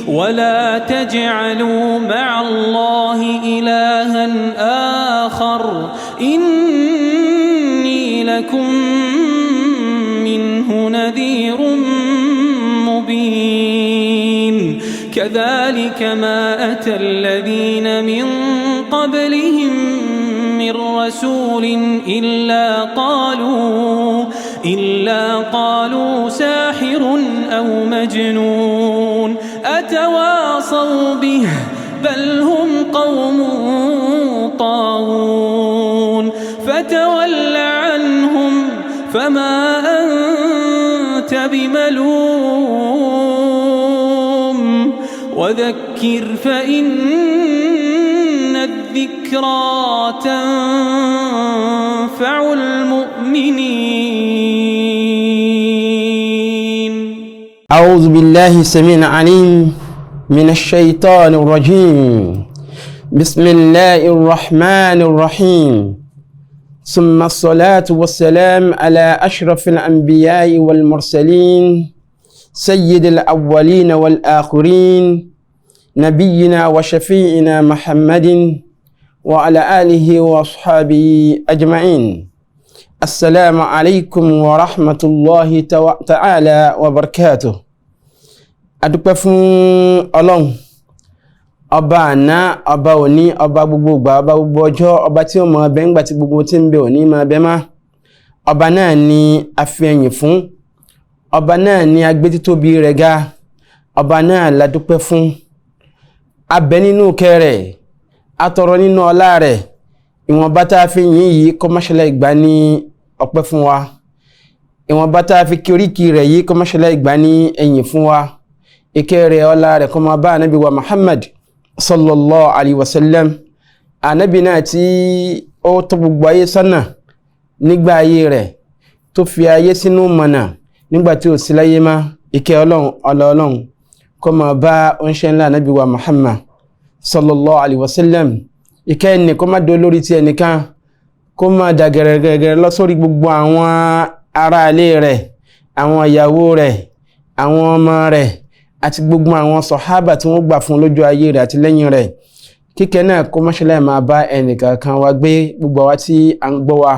ولا تجعلوا مع الله إلها آخر إني لكم منه نذير مبين. كذلك ما أتى الذين من قبلهم من رسول إلا قالوا ساحر أو مجنون أتواصوا به بل هم قوم طاغون. فتول عنهم فما أنت بملوم وذكر فإن الذكرى تنفع المؤمنين. أعوذ بالله السميع العليم من الشيطان الرجيم. بسم الله الرحمن الرحيم. ثم الصلاة والسلام على أشرف الأنبياء والمرسلين، سيد الأولين والآخرين، نبينا وشفيعنا محمد وعلى آله وأصحابه أجمعين. السلام عليكم ورحمة الله تعالى وبركاته. Adúpẹ́ fún Ọlọ́run, ọba àná, ọba òní, ọba gbogbo ìgbà, ọba gbogbo ọjọ́, ọba tí ó mọ ọbẹ̀ ńgbà tí gbogbo tí ń bẹ òní máa bẹ má. Ọba náà ni a fi ẹyìn fún, ọba náà ni a gbé títóbi rẹ̀ ga, ọba náà la dúpẹ́ fún. Abẹ nínú ìkẹ́ rẹ̀, atọrọ nínú ọlá rẹ̀, ìwọ̀nba tá a fi yìn yìí kọ́mọ́ṣẹ́lẹ̀ ìgbà ní ọpẹ́ fún wa, ìwọ̀nba tá a fi kí oríkì rẹ̀ yìí kọ́mọ́ṣẹ́lẹ̀ ìgbà ní ẹ̀yìn fún wa. Ìkẹ́ rẹ̀, ọlá rẹ̀ kó máa bá ànábì wa Muhammad sallallahu alayhi wa sallam, ànábì náà tí ó tọ́ gbogbo ayé sọ́nà nígbà ayé rẹ̀, tó fi ayé sínú mọ̀nà nígbà tí ò sí láyé má. Ìkẹ́ Ọlọ́run, ọlá Ọlọ́run kó máa bá oníṣẹ́ ńlá ànábì wa Muhammad sallallahu alayhi wa sallam. Ìkẹ́ ẹnì kó má dó lórí ti ẹnìkan, kó má dà gẹ̀rẹ́gẹ̀rẹ́ lọ sórí gbogbo àwọn aráalé rẹ̀, àwọn ìyàwó rẹ̀, àwọn ọmọ rẹ̀ àti gbogbo àwọn sọ̀hábà tí wọ́n gbà fún lójú ayé rẹ̀ àti lẹ́yìn rẹ̀. Kíkẹ́ náà kó mọ́ṣẹ́lẹ̀ máa bá ẹnìkankan wa gbé, gbogbo àwa tí à ń gbọ́ wa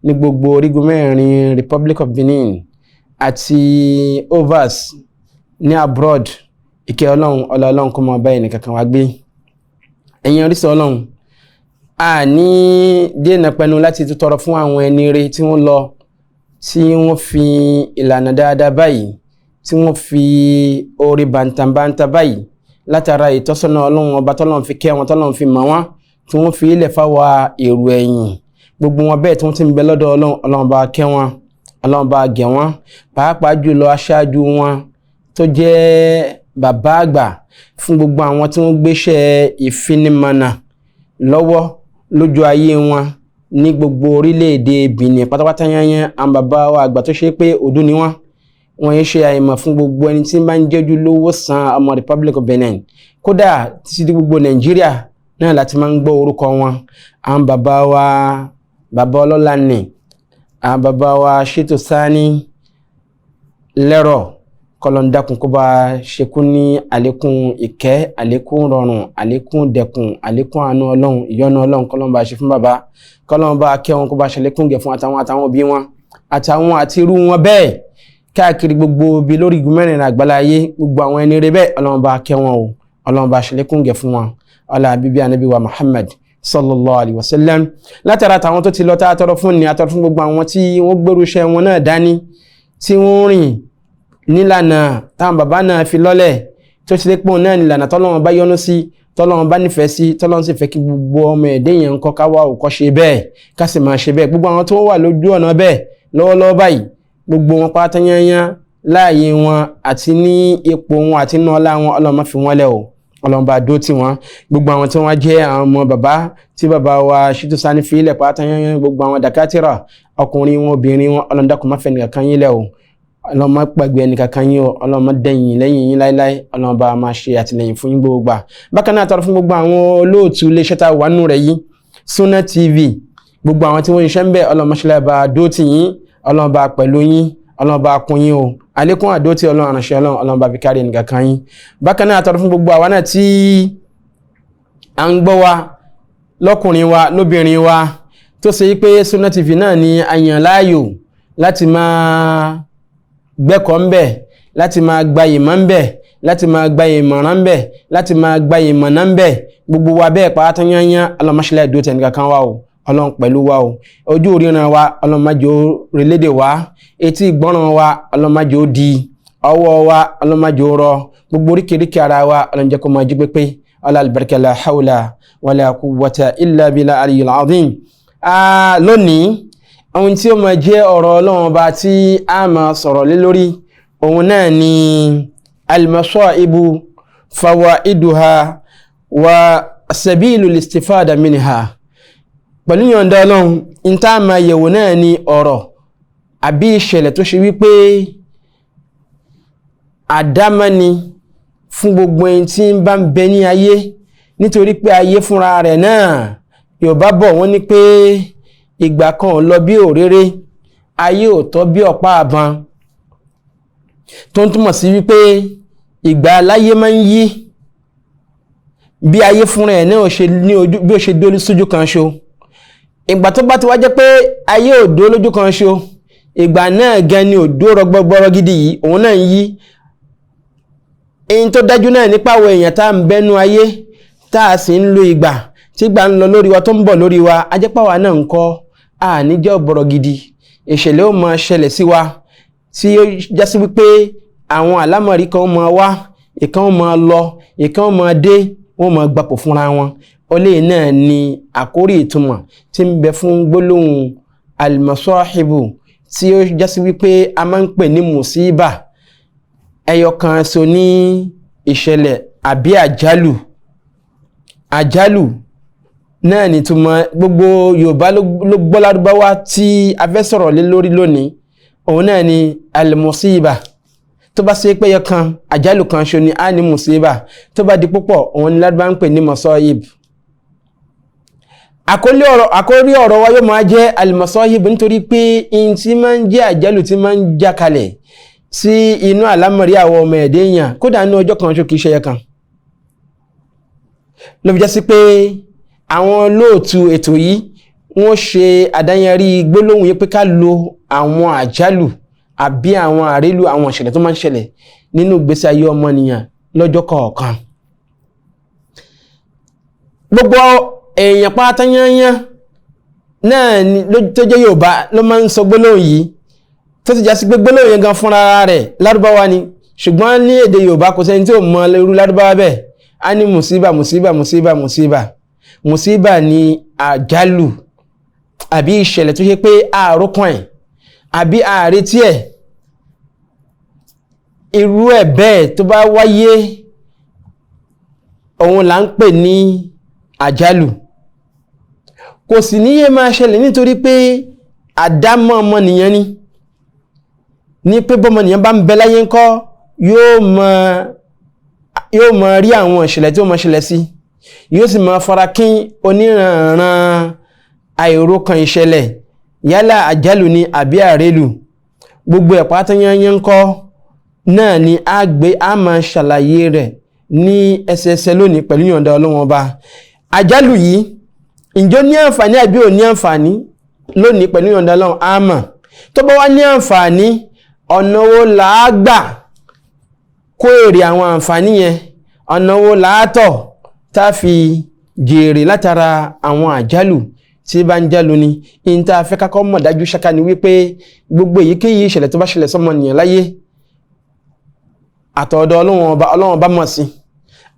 ní gbogbo orígun mẹ́rin Republic of Benin àti overs ní abroad. Ìkẹ́ Ọlọ́run, ọlá Ọlọ́run kó máa bá ẹnìkankan wa gbé. Ẹ̀yin orísun Ọlọ́run, a ní dènà pẹnu láti tún tọrọ fún àwọn ẹni rere tí wọ́n lọ, tí wọ́n fi ìlànà dáadáa báyìí, tí wọ́n fi oore bàǹtàbàǹtà báyìí látara ìtọ́sọ́nà Ọlọ́run ọba tọ́lọ́run fi kẹ́ wọn, tọ́lọ́run fi mọ̀ wọ́n, tí wọ́n fi ilẹ̀ fáwa èrò ẹ̀yìn. Gbogbo wọn bẹ́ẹ̀ tí wọ́n ti ń bẹ lọ́dọ̀ Ọlọ́run, Ọlọ́run bá kẹ́ wọn, Ọlọ́run bá gẹ̀ wọ́n, pàápàá jùlọ aṣáájú wọn tó jẹ́ bàbá àgbà fún gbogbo àwọn tí wọ́n gbéṣẹ́ ìfinimọ̀nà lọ́wọ́ lójú ayé wọn ní gbogbo orílẹ̀-èdè Benin pátápátá yányán, àwọn bàbá wa àgbà tó ṣe pé òdú ni wọ́n, wọ́n yẹn ṣe àìmọ̀ fún gbogbo ẹni tí bá ń jẹ́jú lówó san ọmọ Republic of Benin, kódà títí di gbogbo Nàìjíríà náà láti máa ń gbọ́ orúkọ wọn. Àwọn bàbá wa, bàbá ọlọ́lá ni àwọn bàbá wa Ṣètò Sani lẹ́rọ̀, kọlọ́ndàkùn kó bá ṣekú ní àlékún ìkẹ́, àlékún rọrùn, àlékún dẹkùn, àlékún àánú Ọlọ́run, ìyọ́nú Ọlọ́run, kọlọ́n bá ṣe fún bàbá, kọlọ́n bá kẹ́ wọn, kó bá ṣàlékún gẹ̀ fún àtàwọn òbí wọn àtàwọn àti irú wọn bẹ́ẹ̀ káàkiri gbogbo ibi lórí igun mẹ́rin àgbáláyé. Gbogbo àwọn ẹni rere bẹ́ẹ̀, Ọlọ́run bá kẹ́ wọn o, Ọlọ́run bá ṣàlékún gẹ̀ fún wọn, ọlá bíbí ànábì wa Muhammad sallallahu alayhi wa sallam. Látara àtàwọn tó ti lọ tá a tọrọ fún ni, a tọrọ fún gbogbo àwọn tí wọ́n gbèrú iṣẹ́ wọn náà dání, tí wọ́n rìn nílànà táwọn bàbá náà fi lọ́lẹ̀, tó ṣe pé òun náà nílànà tọ́lọ́run bá yọ́nú sí, tọ́lọ́run bá nífẹ̀ẹ́ sí, tọ́lọ́run sì fẹ́ kí gbogbo ọmọ ẹ̀dẹ́ yẹn ń kọ́ ká wá òkọ́ ṣe bẹ́ẹ̀, ká sì máa ṣe bẹ́ẹ̀. Gbogbo àwọn tó wà lójú ọ̀nà bẹ́ẹ̀ lọ́wọ́lọ́wọ́ báyìí, gbogbo wọn pátá yányán láàyè wọn àti ní ipò wọn àti ní ọlá wọn, Ọlọ́run má fi wọ́n lẹ̀ o, Ọlọ́run bá dó tì wọ́n. Gbogbo àwọn tí wọ́n jẹ́ àwọn ọmọ bàbá tí bàbá wa Ṣítù Sani fi ilẹ̀ pátá yányán, gbogbo àwọn dàkátìrà, ọkùnrin wọn, obìnrin wọn, Ọlọ́run dákun má fẹ́ nìkan yín lẹ̀ o, Ọlọ́run má gbàgbé ẹnìkankan yín o, Ọlọ́run má dẹ̀yìn lẹ́yìn yín láéláé, Ọlọ́run bá máa ṣe àtìlẹ́yìn fún yín gbogbo gbà. Bákan náà, tọrọ fún gbogbo àwọn olóòtú iléeṣẹ́ tá a wà nù rẹ̀ yìí, Sunna TV, gbogbo àwọn tí wọ́n ń ṣiṣẹ́ ń bẹ̀, Ọlọ́run má ṣe bá dó tì yín, Ọlọ́run bá pẹ̀lú yín, Ọlọ́run bá kún yín o, àlékún àdó tí Ọlọ́run àránṣẹ́ Ọlọ́run, Ọlọ́run bá fi kárí ẹnìkan kan yín. Bákan náà, àtọrọ fún gbogbo àwa náà tí à ń gbọ́ wa, lọ́kùnrin wa, lóbìnrin wa, tó ṣe pé Sunna TV náà ni a yàn láàyò láti máa gbẹ́kọ̀ọ́ ńbẹ̀, láti máa gba ìmọ̀ ńbẹ̀, láti máa gba ìmọ̀ràn ńbẹ̀, láti máa gba ìmọ̀nà ńbẹ̀. Gbogbo wa bẹ́ẹ̀ pátá yányán, ọlọ́mọṣẹ́lẹ̀ dúró tẹ̀ nìkan kan wa o. Ọlọ́run pẹ̀lú wa o. Ojú òríran wa, Ọlọ́run má jẹ́ ó relédè wa. Etí ìgbọ́ràn wa, Ọlọ́run má jẹ́ ó di. Ọwọ́ wa, Ọlọ́run má jẹ́ ó rọ. Gbogbo oríkèéríkèé ara wa, Ọlọ́run jẹ́ kó máa jí pépé. Ọlá alibarika, la hawla wala quwwata illa billah aliyyil azim. Lónìí, ohun tí ó máa jẹ́ ọ̀rọ̀ Ọlọ́run Ọba tí a máa sọ̀rọ̀ lé lórí, òun náà ni al-masaibu fawaiduha wa sabilu listifada minha. Pẹ̀lú yọ̀ǹda Ọlọ́run, n tá a máa yẹ̀wò náà ni ọ̀rọ̀ àbí ìṣẹ̀lẹ̀ tó ṣe wípé àdámọ́ni fún gbogbo ẹni tí ń bá ń bẹ ní ayé, nítorí pé ayé fúnra rẹ̀ náà, Yorùbá bọ̀ wọ́n ní pé ìgbà kan ò lọ bí òréré, ayé ò tọ́ bí ọ̀pá àbọn, tó ń túmọ̀ sí wípé ìgbà aláyé máa ń yí bí ayé fúnra ẹ̀ náà ṣe ní ojú bí ó ṣe dó sójú kan ṣo. Ìgbà tó bá ti wá jẹ́ pé ayé ò dó lójú kan ṣo, ìgbà náà gan ni ò dó rọgbọgbọrọ gidi yìí, òun náà ń yí. Èyí tó dájú náà nípa àwọn èèyàn tá à ń bẹnu ayé, tá a sì ń lo ìgbà tí ìgbà ń lọ lórí wa, tó ń bọ̀ lórí wa, ajẹ́pàwá náà ń kọ́ àníjẹ́ ọ̀bọ̀rọ̀ gidi. Ìṣẹ̀lẹ̀ ó máa ṣẹlẹ̀ sí wa tí ó jásí wípé àwọn àlámọ̀rí kan máa wá, ìkan máa lọ, ìkan máa dé, wọ́n máa gbapò fúnra wọn. Ọlẹ́ náà ni àkórí ìtumọ̀ tí ń bẹ fún gbólóhùn al-masahibu, tí ó jásí wípé a máa ń pè ní mùsíbà, ẹyọ kan so ní ìṣẹ̀lẹ̀ àbí àjálù. Àjálù náà ni túmọ̀ gbogbo Yorùbá ló gbọ́ Lárúbáwá tí a fẹ́ sọ̀rọ̀ lé lórí lónìí, òun náà ni al-musiba. Tó bá ṣe pé ẹyọ kan, àjálù kan ṣo ni, a ní musiba. Tó bá di púpọ̀, òun ni Lárúbáwá ń pè ní masaib. Àkórí ọ̀rọ̀ wa yóò máa jẹ́ al-masahib, nítorí pé in tí máa ń jẹ́ àjálù tí máa ń já kalẹ̀ sí inú àlámọ̀rí àwọn ọmọ ẹ̀dẹ́ èèyàn, kódà ní ọjọ́ kan ṣo, kìí ṣe ẹyọ kan. Ló fi jẹ́ sí pé àwọn olóòtú ètò yìí, wọ́n ṣe àdáyanrí gbólóhùn yìí pé ká lo àwọn àjálù àbí àwọn àrélù, àwọn ìṣẹ̀lẹ̀ tó máa ń ṣẹlẹ̀ nínú ìgbésí ayé ọmọnìyàn lọ́jọ́ kọ̀ọ̀kan. Gbogbo èèyàn pátá yányán náà ni tó jẹ́ Yorùbá ló máa ń sọ gbólóhùn yìí, tó ti já sí pé gbólóhùn yẹn gan fúnra rẹ̀ Lárúbáwá ni, ṣùgbọ́n ní èdè Yorùbá kò sẹ́ni tí ò mọ irú Lárúbáwá bẹ́ẹ̀. Á ní mùsíbà, mùsíbà, mùsíbà, mùsíbà. Mùsíbà ni àjálù àbí ìṣẹ̀lẹ̀ tó ṣe pé àròkàn ẹ̀ àbí àrètí ẹ̀. Irú ẹ̀ bẹ́ẹ̀ tó bá wáyé, òun là ń pè ní àjálù. Kò sì níyé máa ṣẹlẹ̀, nítorí pé àdámọ́ ọmọnìyàn ni ní pé bọ́mọnìyàn bá ń bẹ láyé ńkọ́, yóò máa rí àwọn ìṣẹ̀lẹ̀ tí ó máa ṣẹlẹ̀ sí, yóò sì máa fara kín oníranran àìrókan ìṣẹ̀lẹ̀, yálà àjálù ni àbí àrélù. Gbogbo ẹ̀ pátá yányán ńkọ́ náà ni a gbé a máa ṣàlàyé rẹ̀ ní ẹsẹẹsẹ lónìí pẹ̀lú yọ̀ǹda Ọlọ́run Ọba. Àjálù yìí, ǹjọ́ ní àǹfààní àbí ò ní àǹfààní? Lónìí pẹ̀lú yọ̀ǹda Ọlọ́run, a mọ̀. Tó bá wá ní àǹfààní, ọ̀nà wo là á gbà kó èrè àwọn àǹfààní yẹn? Ọ̀nà wo là á tọ̀ tá a fi jèrè látara àwọn àjálù tí bá ń jálù ni? In tá a fẹ́ kákọ́ mọ̀ dájú ṣáká ni wípé gbogbo èyíkéyìí ìṣẹ̀lẹ̀ tó bá ṣẹlẹ̀ sọ́mọnìyàn láyé, àtọ̀dọ̀ Ọlọ́run Ọba, Ọlọ́run Ọba mọ̀ sí,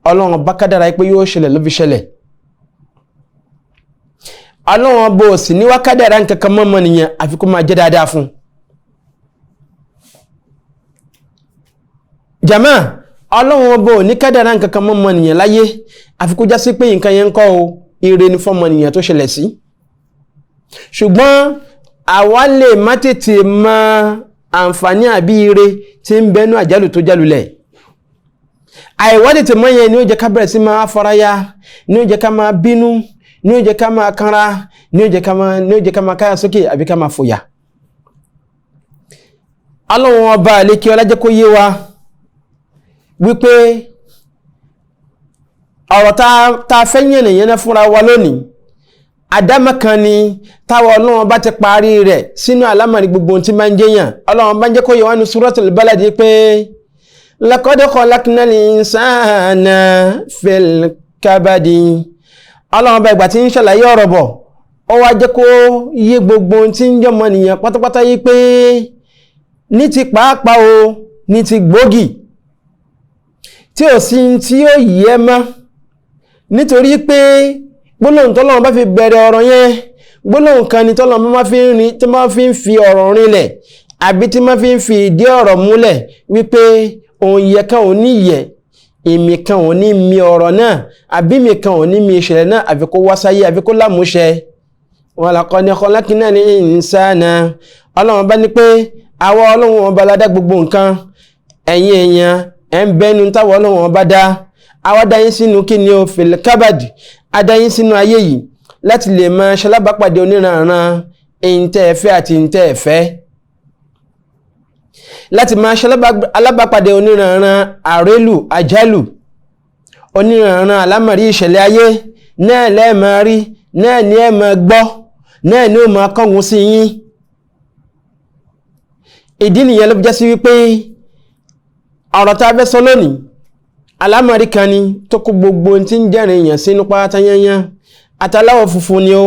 Ọlọ́run Ọba kádàrá pé yóò ṣẹlẹ̀ ló fi ṣẹlẹ̀. Ọlọ́run Ọba ò sì ní wá kádàrá nǹkan kan mọ́ ọmọnìyàn àfi kó máa jẹ́ dáadáa fún un. Jàmá, Ọlọ́run Ọba ò ní kádàrá nǹkan kan mọ́ ọmọnìyàn láyé àfi kó já sí pé nǹkan yẹn ń kọ́ o, ire ni fọ́mọnìyàn tó ṣẹlẹ̀ sí. Ṣùgbọ́n àwa lè má tètè mọ àǹfààní àbí ire tí ń bẹnu àjálù tó jálulẹ̀. Àìwá tètè mọ̀ yẹn ni ó jẹ́ ká bẹ̀rẹ̀ sí máa faraya, ni ó jẹ́ ká máa bínú, ni ó jẹ́ ká máa kanra, ni ó jẹ́ ká máa káyà sókè àbí ká máa fòyà. Ọlọ́run ọba àlékí ọlá jẹ́ kó yé wa wípé ọ̀rọ̀ tá a fẹ́ yànnàyànnà fúnra wa lónìí, àdámọ́ kan ni táwọn Ọlọ́run bá ti parí rẹ̀ sínú àlámọ̀rí gbogbo ohun tí máa ń jẹ́yàn. Ọlọ́run bá ń jẹ́ kó yé wa ní Suratul Balad pé laqad khalaqnal insana fil kabadi. Ọlọ́run bá ìgbà tí ń ṣàlàyé ọ̀rọ̀ bọ̀, ó wá jẹ́ kó yé gbogbo ohun tí ń jọmọ nìyẹn pátápátá yí pé ní ti pàápàá o, ní ti gbòógì tí ò sí tí ó yẹ mọ́, nítorí pé gbólóhùn tọ́lọ́run bá fi bẹ̀rẹ̀ ọ̀rọ̀ yẹn, gbólóhùn kan ni tọ́lọ́run bá fi ń rin, tí máa fi ń fi ọ̀rọ̀ rinlẹ̀ àbí tí máa fi ń fi ìdí ọ̀rọ̀ múlẹ̀ wípé òun yẹ kan ò ní yẹ, èmi kan ò ní mi ọ̀rọ̀ náà, àbí mi kan ò ní mi ìṣẹ̀lẹ̀ náà, àfi kó wá sáyé, àfi kó lámúṣẹ. Wa laqad khalaqnal insana. Ọlọ́run bá ní pé àwa Ọlọ́run ọba la dá gbogbo nǹkan, ẹ̀yin èèyàn ẹ̀ ń bẹ́nu táwọn Ọlọ́run ọba dá. Àwa dá yín sínú kí ni o, fil kabad, a dá yín sínú ayé yìí láti lè máa ṣalábàápàdé oníranran ìǹtẹ́ ẹ̀fẹ́ àti ìǹtẹ́ ẹ̀fẹ́, láti máa ṣalábàápàdé oníranran àrélù àjálù, oníranran àlámọ̀rí ìṣẹ̀lẹ̀ ayé náà lẹ́ẹ̀ máa rí, náà ni ẹ máa gbọ́, náà ni ó máa kọ́gun sí yín. Ìdí nìyẹn ló fi jẹ́ sí wípé ọ̀rọ̀ tá a fẹ́ sọ lónìí, àlámọ̀rí kan ni tó kó gbogbo tí ń jẹ́rìn èèyàn sínú pátá yányán. Àtàláwọ̀ funfun ni ó,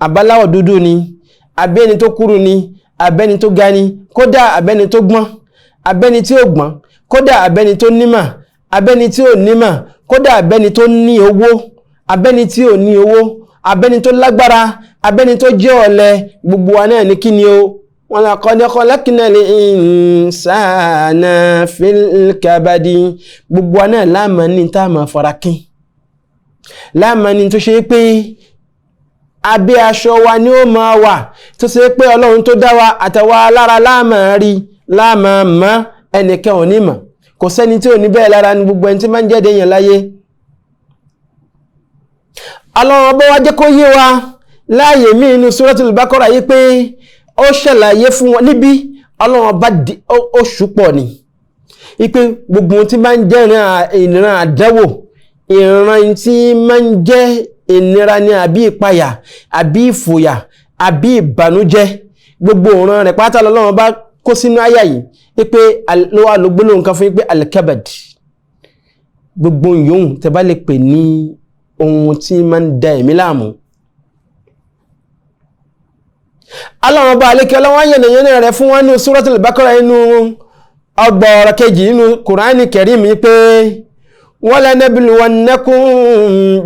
àbáláwọ̀ dúdú ni, àbẹ́ni tó kúrú ni, àbẹ́ni tó ga ni, kódà àbẹ́ni tó gbọ́n, àbẹ́ni tí ò gbọ́n, kódà àbẹ́ni tó nímà, àbẹ́ni tí ò nímà, kódà àbẹ́ni tó ní owó, àbẹ́ni tí ò ní owó, àbẹ́ni tó lágbára, àbẹ́ni tó jẹ́ ọ̀lẹ, gbogbo wa náà ní kí ni o, wa laqad khalaqnal insana fil kabadi. Gbogbo wa náà láàmà ní tá a máa fara kín, láàmà ní tó ṣe pé abẹ́ aṣọ wa ni ó máa wà, tó ṣe pé Ọlọ́run tó dá wa àtàwa alára láàmà rí, láàmà mọ́, ẹnìkan ò ní mọ̀, kò sẹ́ni tí ò ní bẹ́ẹ̀ lára ní gbogbo ẹni tí máa ń jẹ́ déyàn láyé. Ọlọ́run ọba wa jẹ́ kó yé wa láàyè mí inú Suratul Baqara yìí pé ó ṣàlàyé fún wọn níbi Ọlọ́run ọba ó ṣùpọ̀ ni ipe gbogbo ohun tí máa ń jẹ́ ìran àdánwò, ìran tí máa ń jẹ́ ìnira ni, àbí ìpayà, àbí ìfòyà, àbí ìbànújẹ́, gbogbo ìran rẹ̀ pátá lọ́lọ́run bá kó sínú àyà yìí ipe ló wà ló gbólóhùn kan fún yín pé al-kabad, gbogbo yòówù tẹ́ bá lè pè ní ohun tí máa ń da ẹ̀mí láàmú. Ọlọ́run ọba àlékè ọlọ́wọ́n yànnàyànnà rẹ̀ fún wọn ní Suratul Baqara inú ọgbà ọ̀rọ̀ kejì nínú Kùránì Kẹ́rímù pé walanabluwannakum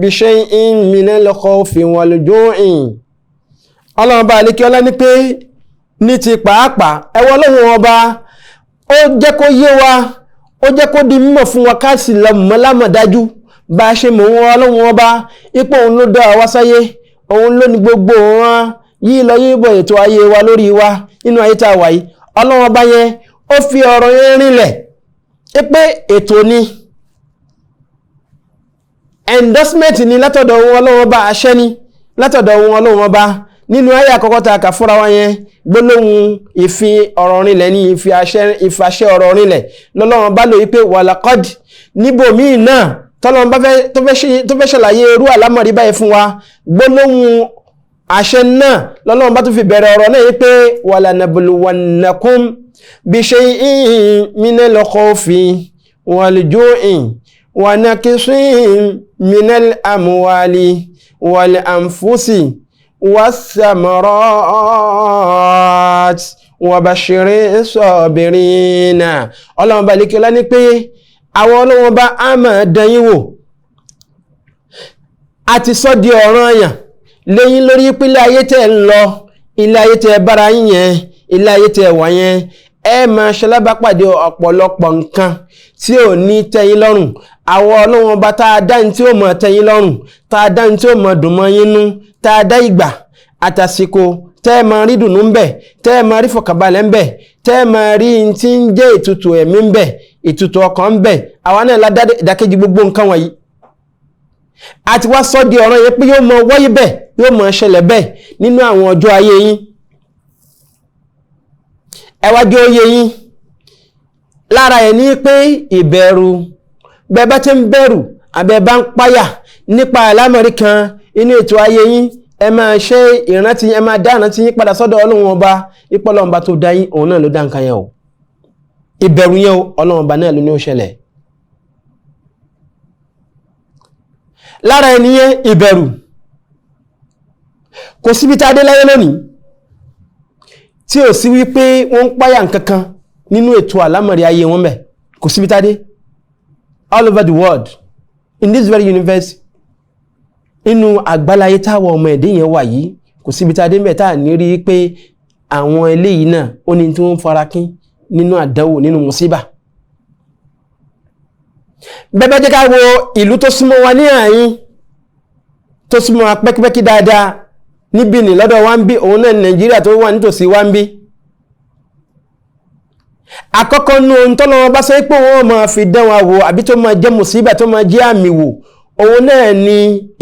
bishay'in minal khawfi wal ju'i. Ọlọ́run ọba àlékè ọlá ní pé ní ti pàápàá ẹwọ́ Ọlọ́run ọba ó jẹ́ kó yé wa, ó jẹ́ kó di mímọ̀ fún wa ká sì lọ mọ̀ lámọ̀dájú bá a ṣe mọ̀ wọn. Ọlọ́run ọba ipò òun ló dá wa sáyé, òun ló ní gbogbo wọn yí lọ yí bọ̀ ètò ayé wa lórí wa nínú ayé tá a wà yìí. Ọlọ́run ọba yẹn ó fi ọ̀rọ̀ yẹn rinlẹ̀ pé ètò ni, endorsement ni látọ̀dọ̀ òun Ọlọ́run ọba, àṣẹ ni látọ̀dọ̀ òun Ọlọ́run ọba. Nínú ayé àkọ́kọ́ tá a kà fúnra wa yẹn, gbólóhùn ìfi ọ̀rọ̀ rinlẹ̀ ní ìfàṣẹ ọ̀rọ̀ rinlẹ̀ lọ́lọ́run bá lò wípé walaqad. Níbòmíì náà tọ́lọ́run bá tó fẹ́ ṣàlàyé irú àlámọ̀rí báyìí fún wa, gbólóhùn àṣẹ náà lọ́lọ́run bá tún fi bẹ̀rẹ̀ ọ̀rọ̀ náà yìí pé walanabluwannakum bishay'in minal khawfi wal ju'i wa naqsin minal amwali wal anfusi was-samarat wa bashiri sabirina. Ọlọ́run bá lékè ọlá ní pé àwọn ọlọ́run bá á máa dán yín wò, a ti sọ di ọ̀ranyàn lẹ́yìn lórí ìpínlẹ̀ ayé tẹ́ ń lọ, ilé ayé tẹ́ bára yín yẹn, ilé ayé tẹ́ wà yẹn, ẹ máa ṣalábàápàdé ọ̀pọ̀lọpọ̀ nǹkan tí ò ní tẹ́yín lọ́rùn. Àwọn ọlọ́run ọba tá a dá ní tí ó mọ̀ tẹ́yín lọ́rùn, tá a dá ní tí ó mọ̀ dùn mọ́ yín nú, tá a dá ìgbà àtàsìkò tẹ́ ẹ máa rí dùnú ńbẹ̀, tẹ́ ẹ máa rí fọkànbalẹ̀ ńbẹ̀, tẹ́ ẹ máa rí ní tí ń jẹ́ ìtutù ẹ̀mí ńbẹ̀, ìtutù ọkàn ńbẹ̀. Àwa náà la dá ìdákejì gbogbo nǹkan wọ̀nyí. Àti wá sọ di ọ̀ràn yẹn pé yóò mọ wáyé bẹ́ẹ̀, yóò mọ ṣẹlẹ̀ bẹ́ẹ̀ nínú àwọn ọjọ́ ayé yín. Ẹ wá jẹ́ oyè yín. Lára ẹ̀ ní pé ìbẹ̀rù, bẹ́ẹ̀ bá ti ń bẹ̀rù àbẹ̀ bá ń páyà nípa àlámọ̀rí kan inú ètò ayé yín, ẹ máa ṣe ìrántí, ẹ máa dá ìrántí yín padà sọ́dọ̀ Ọlọ́run Ọba. Ipò Ọlọ́run Ọba tó dá yín, òun náà ló dá nǹkan yẹn o. Ìbẹ̀rù yẹn o, Ọlọ́run Ọba náà ló ní ó ṣẹlẹ̀. Lára ẹni yẹn ìbẹ̀rù. Kò síbi tá a dé láyé lónìí tí ò sí wípé wọ́n ń páyà nǹkankan nínú ètò àlámọ̀rí ayé wọn bẹ̀. Kò síbi tá a dé, all over the world, in this very universe, inú àgbáláyé táwọn ọmọ ẹ̀dẹ́ yẹn wà yìí, kò síbi tá a dé ń bẹ̀ tá a ní rí pé àwọn eléyìí náà ó ní tí wọ́n ń farakín nínú àdánwò, nínú mùsíbà. Bẹ́ẹ̀ bá jẹ́ ká wo ìlú tó súnmọ́ wa ní àyín, tó súnmọ́ wa pẹ́kípẹ́kí dáadáa níbí ní lọ́dọ̀ wa ń bí, òun náà ní Nàìjíríà tó wà nítòsí wa ń bí. Àkọ́kọ́ nu ohun tọ́lọ́wọ́ bá sọ pé wọ́n máa fi dán wa wò àbí tó máa jẹ́ mùsíbà, tó máa jẹ́ àmì wò, òun náà ni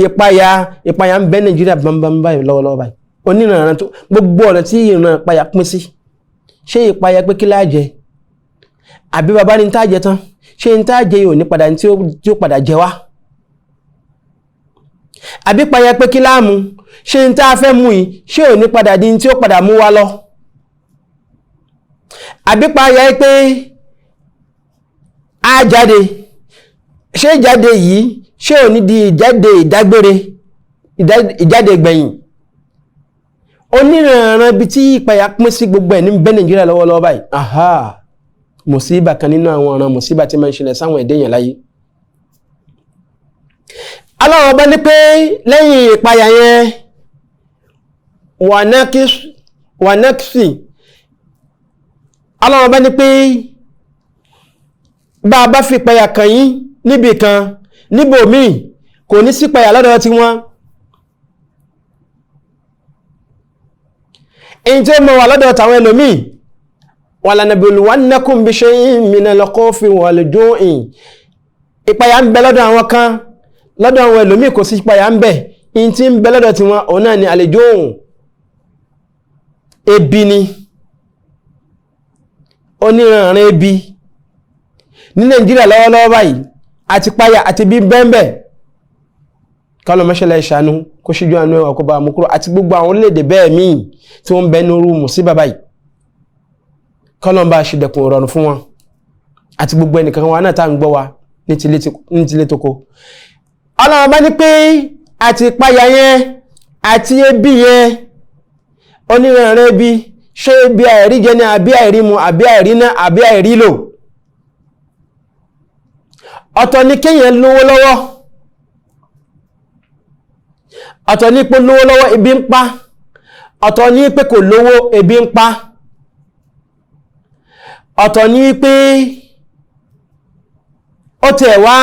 ìpayà. Ìpayà ń bẹ Nàìjíríà bámbám báyìí lọ́wọ́lọ́wọ́ báyìí. Onírànràn tó gbogbo ọ̀nà tí ìran ìpayà pín sí. Ṣé ìpayà pé kí láà jẹ, àbí bàbá ní tá jẹ tán, ṣé ní tá jẹ yóò ní padà tí ó padà jẹ wá, àbí ìpayà pé kí láà mu, ṣé ní tá fẹ́ mú yìí ṣé ò ní padà di tí ó padà mú wa lọ, àbí ìpayà pé á jáde, ṣé ìjáde yìí ṣé ò ní di ìjáde ìdágbére, ìjáde gbẹ̀yìn. Oníranran ibi tí ìpayà pín sí gbogbo ẹ̀ ní bẹ́ Nàìjíríà lọ́wọ́lọ́wọ́ báyìí. Aha, mùsíbà kan nínú àwọn ọ̀ràn mùsíbà tí máa ń ṣẹlẹ̀ sáwọn ẹ̀dẹ́ yẹn láyé. Ọlọ́run bá ní pé lẹ́yìn ìpayà yẹn, wànákìsì, Ọlọ́run bá ní pé bá a bá fi ìpayà kàn yín níbì kan, níbòmíì kò ní sí ìpayà lọ́dọ̀ tí wọ́n. Èyí tí ó mọ̀ wà lọ́dọ̀ tàwọn ẹlòmíì, walanabluwannakum bishay'in minal khawfi wal ju'i, ìpayà ń bẹ lọ́dọ̀ àwọn kan, lọ́dọ̀ àwọn ẹlòmíì kò sí ìpayà ń bẹ. Èyí tí ń bẹ lọ́dọ̀ tiwọn òun náà ni al-ju', ebi ni, oníranran ebi ní Nàìjíríà lọ́wọ́lọ́wọ́ báyìí, àti páyà àti bí bẹ́ẹ̀bẹ́. Kálọ̀ mẹ́ṣẹ̀lẹ̀ ìṣàánú kó ṣíjú àánú ẹwà kó bá mú kúrò, àti gbogbo àwọn orílẹ̀-èdè bẹ́ẹ̀ míì tí wọ́n ń bẹ nírú mùsíbà báyìí, kọ́lọ̀ ń bá ṣe dẹ̀kun ìrọ̀rùn fún wọn àti gbogbo ẹnìkan wa náà tá à ń gbọ́ wa ní tilé toko. Ọlọ́run bá ní pé àti ìpayà yẹn àti ebi yẹn, oníranran ebi, ṣé ebi àìríjẹ ni àbí àìrímu àbí àìríná àbí àìrílò. Ọ̀tọ̀ ni kéèyàn lówó lọ́wọ́, ọ̀tọ̀ ní pé lówó lọ́wọ́ ebi ń pa, ọ̀tọ̀ ní pé kò lówó ebi ń pa, ọ̀tọ̀ ní pé ó tẹ̀ wá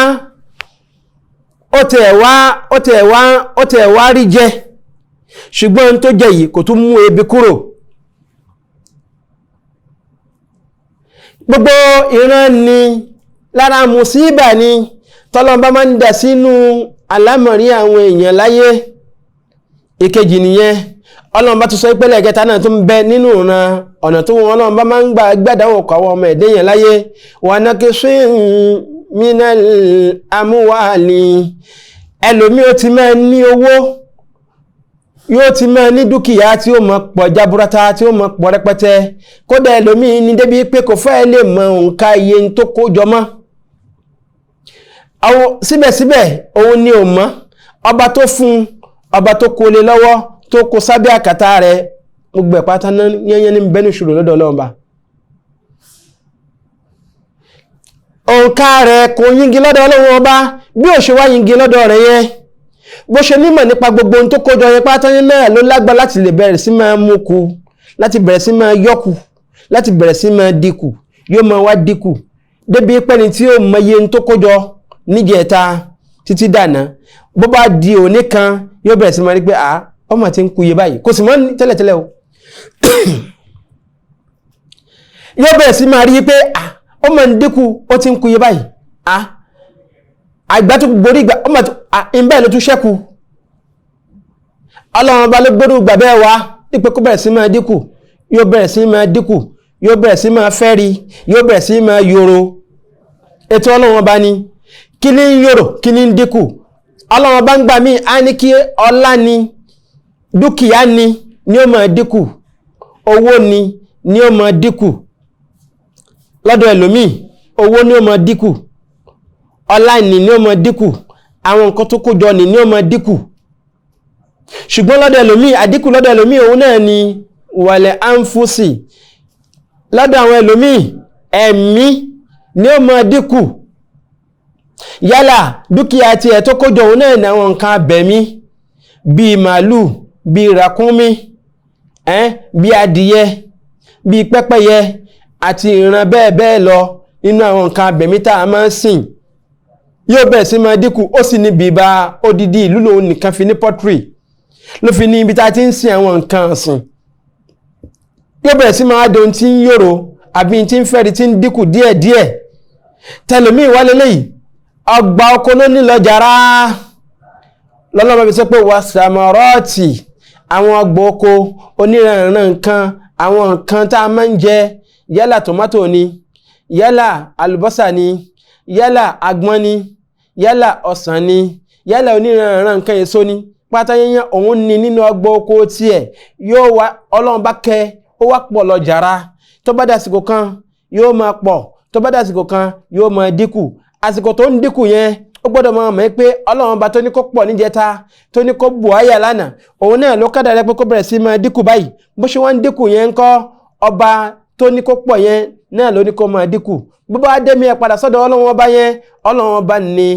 ó tẹ̀ wá ó tẹ̀ wá ó tẹ̀ wá rí jẹ, ṣùgbọ́n tó jẹ yìí kò tún mú ebi kúrò. Gbogbo ìran ni lára mùsíbà ni tọ́lọ́mbá máa ń dà sínú àlámọ̀rí àwọn èèyàn láyé. Ìkejì nìyẹn. Ọlọ́run bá tún sọ ìpele ẹ̀kẹta náà tó ń bẹ nínú ìran ọ̀nà tó wọn Ọlọ́run bá máa ń gbà gbàdáwò kọ àwọn ọmọ ẹ̀dẹ́ yẹn láyé. Wa naqsin minal amwali, ẹlòmí ó ti máa ní owó, yóò ti máa ní dúkìá tí ó mọ pọ̀ jaburata, tí ó mọ pọ̀ rẹpẹtẹ, kódà ẹlòmí ní débi pé kò fẹ́ lè mọ òǹkà iye tó kó jọ mọ́. Síbẹ̀síbẹ̀ òun ni ò mọ̀, ọba tó fún, ọba tó kó lé lọ́wọ́, tó kó sábẹ́ àkàtà rẹ̀, gbogbo ẹ̀ pátá yẹ́nyẹ́ ní bẹ́nu ṣòro lọ́dọ̀ Ọlọ́run bá. Òǹkà rẹ̀ kò yingi lọ́dọ̀ Ọlọ́run ọba, bí ò ṣe wá yingi lọ́dọ̀ rẹ̀ yẹn, bó ṣe nímọ̀ nípa gbogbo ohun tó kójọ yẹn pátá náà ló lágbá láti lè bẹ̀rẹ̀ sí máa mú ku, láti bẹ̀rẹ̀ sí máa yọ́kù, láti bẹ̀rẹ̀ sí máa dínkù, yóò máa wá dínkù débi pẹ́ni tí ó mọ iye tó kójọ níjẹta títí dànà, bó bá di òní kan yóò bẹ̀rẹ̀ sí máa rí pé à ọmọ ti ń kú iye báyìí, kò sì mọ́ tẹ́lẹ̀tẹ́lẹ̀ o. Yóò bẹ̀rẹ̀ sí máa rí pé à ọmọ ń dínkù, ó ti ń kú iye báyìí, à àgbà tó gborí ìgbà ọmọ ìbẹ́ ló tún ṣẹ́kù. Ọlọ́run ọba ló gbórú ìgbà bẹ́ẹ̀ wá wípé kó bẹ̀rẹ̀ sí máa dínkù, yóò bẹ̀rẹ̀ sí máa dínkù, Yóò bẹ̀rẹ̀ sí máa fẹ́rí, yóò bẹ̀rẹ̀ sí máa yòrò. Ètò Ọlọ́run Ọba ni. Kí ní ń yòrò, kí ní ń dínkù? Ọlọ́run Ọba ń gbà míì, á ní kí ọlá ni, dúkìá ni ni ó máa dínkù, owó ni ni ó máa dínkù. Lọ́dọ̀ ẹlòmíì, owó ni ó máa dínkù, ọlá ni ni ó máa dínkù, àwọn nǹkan tó kójọ ni ni ó máa dínkù. Ṣùgbọ́n lọ́dọ̀ ẹlòmíì, àdínkù lọ́dọ̀ ẹlòmíì òun náà ni wàlẹ̀ ánfúsì. Lọ́dọ̀ àwọn ẹlòmíì, ẹ̀mí ni ó máa dínkù. Yálà dúkìá tiẹ̀ tó kójọ òun náà ni àwọn nǹkan abẹ̀mí bíi màálù, bíi ràkúnmí, bíi adìyẹ, bíi pẹ́pẹ́yẹ àti ìran bẹ́ẹ̀ bẹ́ẹ̀ lọ nínú àwọn nǹkan abẹ̀mí tá a máa ń sìn, yóò bẹ̀rẹ̀ sí máa dínkù. Ó sì ní bíbá odidi ìlú lòun nìkan fi ní pọ́tírì, ló fi ní ibi tá a ti ń sin àwọn nǹkan ọ̀sìn. Yóò bẹ̀rẹ̀ sí máa di ohun tí ń yòrò àbí tí ń fẹ́ri, tí ń dínkù díẹ̀díẹ̀. Tẹlòmíì wá lélẹ́yìí, ọgbà oko ló ní lọ jàrá. Lọ́lọ́mọ fi sọ pé wàsàmọ̀rọ́ọ̀tì, àwọn ọgbà oko oníranran nǹkan, àwọn nǹkan tá a máa ń jẹ, yálà tòmátò ni, yálà àlùbọ́sà ni, yálà àgbọn ni, yálà ọsàn ni, yálà oníranran nǹkan èso ni, pátá yẹnyẹn òun ni nínú ọgbà oko tiẹ̀. Yóò wá, Ọlọ́run bá kẹ́ ó wá pọ̀ lọ jàrá. Tó bá dàsìkò kan, yóò máa pọ̀, tó bá dàsìkò kan, yóò máa dínkù. Àsìkò tó ń dínkù yẹn, ó gbọ́dọ̀ máa mọ̀ pé Ọlọ́run bá tó ní kó pọ̀ níjẹta, tó ní kó bù áyà lánàá, òun náà ló kádàrá pé kó bẹ̀rẹ̀ sí máa dínkù báyìí. Bó ṣe wá ń dínkù yẹn ńkọ́, ọba tó ní kó pọ̀ yẹn náà ló ní kó máa dínkù. Bó bá dẹ́mi ẹ̀ padà sọ́dọ̀ Ọlọ́run ọba yẹn, Ọlọ́run ọba ni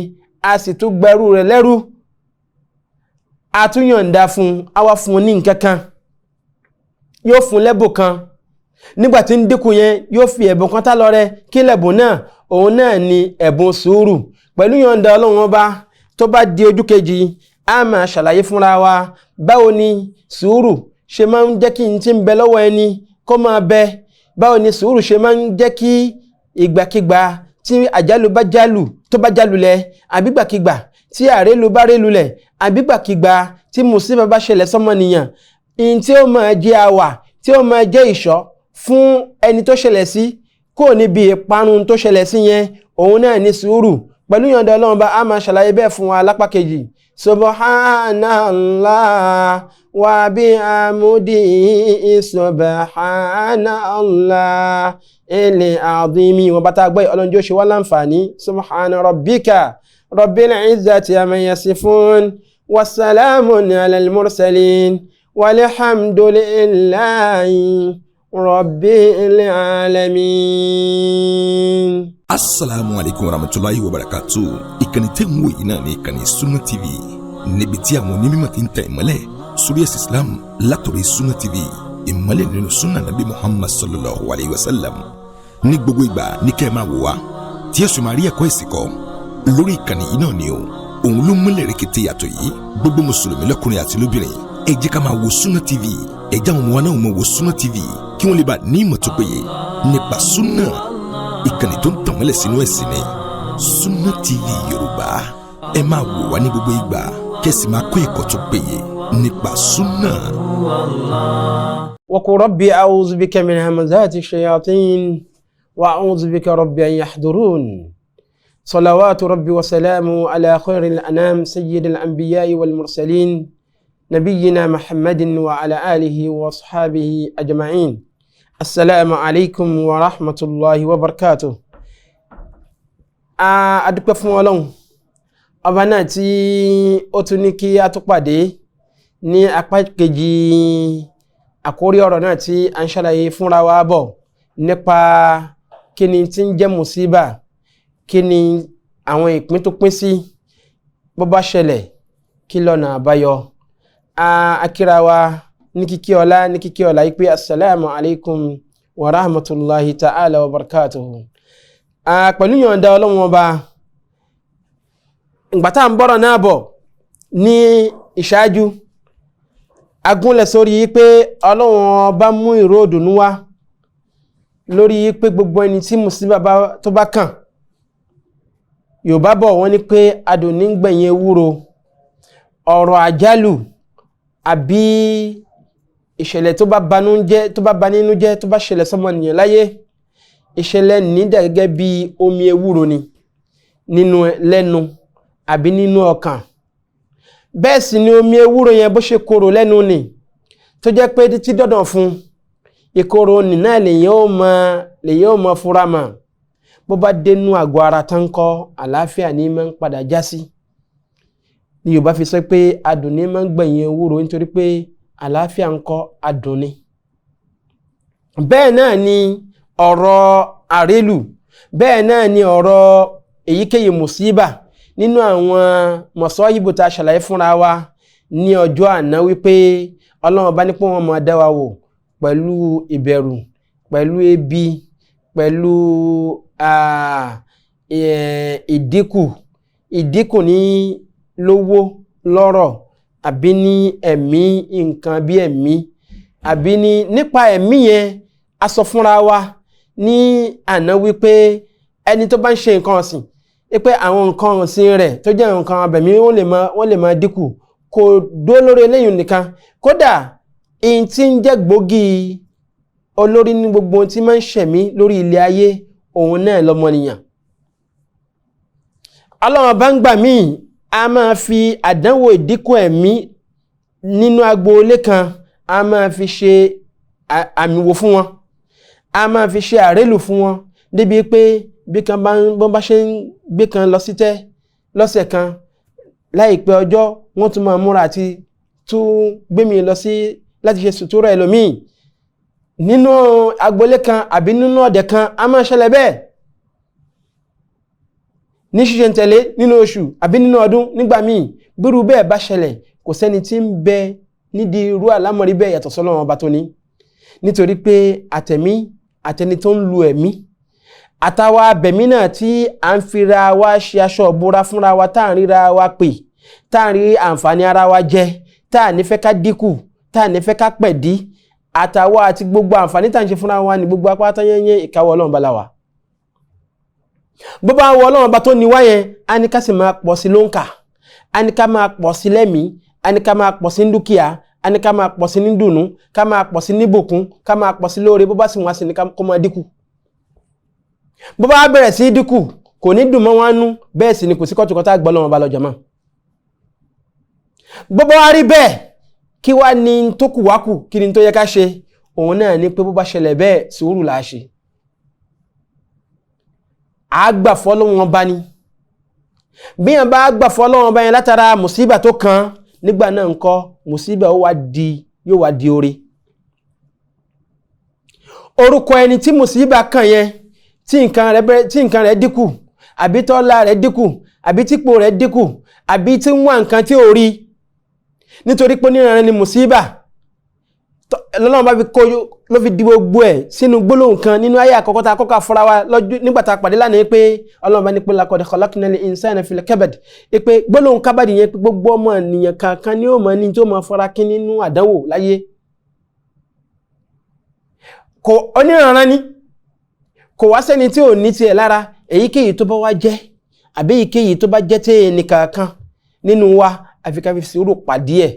a sì tún gbẹrú rẹ̀ lẹ́rú, a tún yọ̀ǹda fún un, a wá fún un ní nǹkan kan, yóò fún un lẹ́bùn kan. Nígbà tí ń dínkù yẹn, yóò fi ẹ̀bùn kan tá lọ rẹ. Kí lẹ̀bùn náà? Òun náà ni ẹ̀bùn sùúrù. Pẹ̀lú yọ̀ǹda Ọlọ́run ọba, tó bá di ojú kejì, a máa ṣàlàyé fúnra wa báwo ni sùúrù ṣe máa ń jẹ́ kí n ti ń bẹ lọ́wọ́ ẹni kó máa bẹ, báwo ni sùúrù ṣe máa ń jẹ́ kí ìgbàkigbà tí àjálù bá jálù, tó bá jálù lẹ̀, àbígbàkigbà tí àrélu bá rélu lẹ̀, àbígbàkigbà tí mùsíbà bá ṣẹlẹ̀ sọ́mọnìyàn, in tí ó máa jẹ́ àwà, tí ó máa jẹ́ ìṣọ́ fún ẹni tó ṣẹlẹ̀ sí kó níbi ìparun tó ṣẹlẹ̀ sí yẹn, òun náà ní sùúrù. Pẹ̀lú yọ̀ǹda Ọlọ́run bá, a máa ṣàlàyé bẹ́ẹ̀ fún wa lápá kejì. Subhanallah wa bihamdihi, subhanallah ilẹ̀ àdìmí. Wọn bá tá a gbọ́ yìí, Ọlọ́run jọ̀ọ́ ṣe wá láǹfààní. Subhana rabbika rabbil izzati amma yasifun, wasalamun ala al-mursalin, walhamdulillahi rabbil alamin. Asalaamu aleykum warahmatulahi wabarakatu. Ìkànnì tẹ́ ń wò yìí náà ní ìkànnì Sunna TV, níbi tí àwọn onímọ̀ ti ń tẹ̀ ìmọ́lẹ̀ sórí ẹ̀sìn Islam látọ̀rọ̀. Sunna TV, ìmọ́lẹ̀ nínú sunna Nabi Muhammad sallallahu alayhi wa sallam. Ní gbogbo ìgbà ní kẹ́ ẹ máa wò wá, tí ẹ sì máa rí ẹ̀kọ́ ẹ̀sìn kọ́ lórí ìkànnì yìí náà ni o. Òun ló múlẹ̀ rẹ̀kẹ̀tẹ̀ yàtọ̀ yìí. Gbogbo mùsùlùmí lọ́kùnrin àti lóbìnrin, ẹ jẹ́ ká máa wo Sunna TV. Ẹ jẹ́ àwọn ọmọ wa náà máa wo Sunna TV, kí wọ́n lè bá ní ìmọ̀ tó péye nípa sunna. Ìkànnì tó ń tàn mọ́lẹ̀ sínú ẹ̀sìn ni Sunna TV Yorùbá. Ẹ máa wò wá ní gbogbo ìgbà, kẹ́sì máa kọ́ ẹ̀kọ́ tó péye nípa sunna. وقل ربي أعوذ بك من همزات الشياطين وأعوذ بك ربي أن يحضرون. صلوات ربي وسلامه على خير الأنام، سيد الأنبياء والمرسلين، نبينا محمد وعلى آله وأصحابه أجمعين. السلام عليكم ورحمة الله وبركاته. A dúpẹ́ fún Ọlọ́run ọba náà tí ó tún ní kí a tún pàdé ní apá kejì àkórí ọ̀rọ̀ náà tí a ń ṣàlàyé fúnra wa bọ̀ nípa kí ni tí ń jẹ́ mùsíbà, kí ni àwọn ìpín tó pín sí, bó bá ṣẹlẹ̀, kí lọ́nà àbáyọ. A kíra wa ní kíkí ọlá, ní kíkí ọlá yìí pé asalaamu alaykum wa rahmatulahi ta'ala wa barakatuhu. Pẹ̀lú yọ̀ǹda Ọlọ́run ọba, ìgbà tá à ń bọ̀rọ̀ náà bọ̀ ní ìṣáájú, agúnlẹ̀ sórí pé Ọlọ́run ọba mú ìró ìdùnnú wá lórí pé gbogbo ẹni tí mùsíbà tó bá kàn. Yorùbá bọ̀, wọ́n ní pé adùn ní gbẹ̀yìn ewúro. Ọ̀rọ̀ àjálù àbí Ìṣẹ̀lẹ̀ tó bá banú jẹ́, tó bá banínú jẹ́, tó bá ṣẹlẹ̀ sọ́mọnìyàn láyé, ìṣẹ̀lẹ̀ nídà gẹ́gẹ́ bí omi ewúro ni nínú lẹ́nu àbí nínú ọkàn. Bẹ́ẹ̀ sì ni omi ewúro yẹn bó ṣe korò lẹ́nu ni, tó jẹ́ pé títí dọ̀dọ̀ fún ìkorò nì náà lèyàn ó mọ fura mọ̀. Bó bá dénú àgọ́ ara tán kọ́, àlàáfíà ní máa ń padà já sí. Ní Yorùbá fi sọ pé adùn ní máa ń gbẹ̀yìn ewúro, nítorí pé àlàáfíà ń kọ́ adùn ni. Bẹ́ẹ̀ náà ni ọ̀rọ̀ àrélù, bẹ́ẹ̀ náà ni ọ̀rọ̀ èyíkéyìí mùsíbà nínú àwọn mọ̀sọ́yìnbó tá a ṣàlàyé fúnra wa ní ọjọ́ àná wípé Ọlọ́run bá ní pé wọ́n máa dá wa wò pẹ̀lú ìbẹ̀rù, pẹ̀lú ebi, pẹ̀lú ìdínkù ní lówó lọ́rọ̀ àbí ní ẹ̀mí, nǹkan bí ẹ̀mí àbí ní nípa ẹ̀mí yẹn. A sọ fúnra wa ní àná wípé ẹni tó bá ń ṣe nǹkan ọ̀sìn, pé àwọn nǹkan ọ̀sìn rẹ̀ tó jẹ́ nǹkan abẹ̀mí wọ́n lè máa dínkù, kò dó lórí eléyìí nìkan. Kódà ìyìn tí ń jẹ́ gbòógì olórí ní gbogbo ohun tí máa ń ṣẹ̀mí lórí ilẹ̀ ayé, òun náà lọmọnìyàn. Ọlọ́run bá ń gbà míì, a máa fi àdánwò ìdínkù ẹ̀mí nínú agboolé kan, a máa fi ṣe àmì wò fún wọn, a máa fi ṣe àrélù fún wọn, débi pé bí kan bá ń bọ́n bá ṣe ń gbé kan lọ sí tẹ́ lọ́sẹ̀ kan, láìpẹ́ ọjọ́ wọ́n tún máa múra àti tún gbé mi lọ sí láti ṣe sùtúrà ẹlòmíì nínú agboolé kan àbí nínú ọ̀dẹ̀ kan. A máa ṣẹlẹ̀ bẹ́ẹ̀ ní ṣíṣe ń tẹ̀lé nínú oṣù àbí nínú ọdún nígbà míì. Bírú bẹ́ẹ̀ bá ṣẹlẹ̀, kò sẹ́ni tí ń bẹ nídìí irú àlámọ̀rí bẹ́ẹ̀ yàtọ̀ sọ́lọ́run ọba tó ní, nítorí pé àtẹ̀mí àtẹni tó ń lu ẹ̀mí àtàwa abẹ̀mí náà tí à ń fira wa ṣe aṣọ ìbora fúnra wa, tá à ń ríra wa pè, tá à ń rí àǹfààní ara wa jẹ, tá à ní fẹ́ ká dínkù, tá à ní fẹ́ ká pẹ̀dí, àtàwa àti gbogbo àǹfààní tá à ń ṣe fúnra wa ní gbogbo apá tán yẹn ìkáwọ́ Ọlọ́run bá la wà. Bó bá wọ Ọlọ́run bá tó ní wá yẹn, á ní ká sì máa pọ̀ sí lóǹkà, á ní ká máa pọ̀ sí lẹ́mìí, á ní ká máa pọ̀ sí dúkìá, á ní ká máa pọ̀ sí ní dùnú, ká máa pọ̀ sí níbùkún, ká máa pọ̀ sí lóore. Bó bá sì wọ́n á sì ní kó máa dínkù. Bó bá bẹ̀rẹ̀ sí dínkù, kò ní dùn mọ́ wọn nú, bẹ́ẹ̀ sì ni kò sí kọ́tùkọ́tà gbọ́ Ọlọ́run bá lọ́jọ́ mọ́. Bó bá wá rí bẹ́ẹ̀, kí wá ní tó kù wá kù, kí ni tó yẹ ká ṣe? Òun náà ni pé bó bá ṣẹlẹ̀ bẹ́ẹ̀, sùúrù là á ṣe. A gbà fọ́lọ́run bá ní bí yẹn bá gbà fọ́lọ́run bá yẹn látara mùsíbà tó kàn nígbà náà ńkọ́, mùsíbà yóò wá di oore. Orúkọ ẹni tí mùsíbà kàn yẹn, tí nǹkan rẹ̀ dínkù, àbí tọ́lá rẹ̀ dínkù, àbí típò rẹ̀ dínkù, àbí tí ń wá nǹkan tí ò rí, nítorí pé oníranran ni mùsíbà, lọ́lọ́run bá fi kó ló fi di gbogbo ẹ̀ sínú gbólóhùn kan nínú ayé àkọ́kọ́ tá a kọ́kọ́ fúnra wa lọ́jọ́ nígbà tá a pàdé lánàá, pé Ọlọ́run bá ní pé laqad khalaqnal insana fil kabad, pé gbólóhùn kábàdì yẹn, pé gbogbo ọmọ ènìyàn kankan ni ó mọ ní tí ó mọ fara kí nínú àdánwò láyé. Kò oníranran ni, kò wá sẹ́ni tí ò ní tiẹ̀ lára. Èyíkéyìí tó bá wá jẹ́ àbí èyíkéyìí tó bá jẹ́ tẹ́ ẹnìkankan nínú wa, àfi ká fi sùúrù pàdé ẹ̀,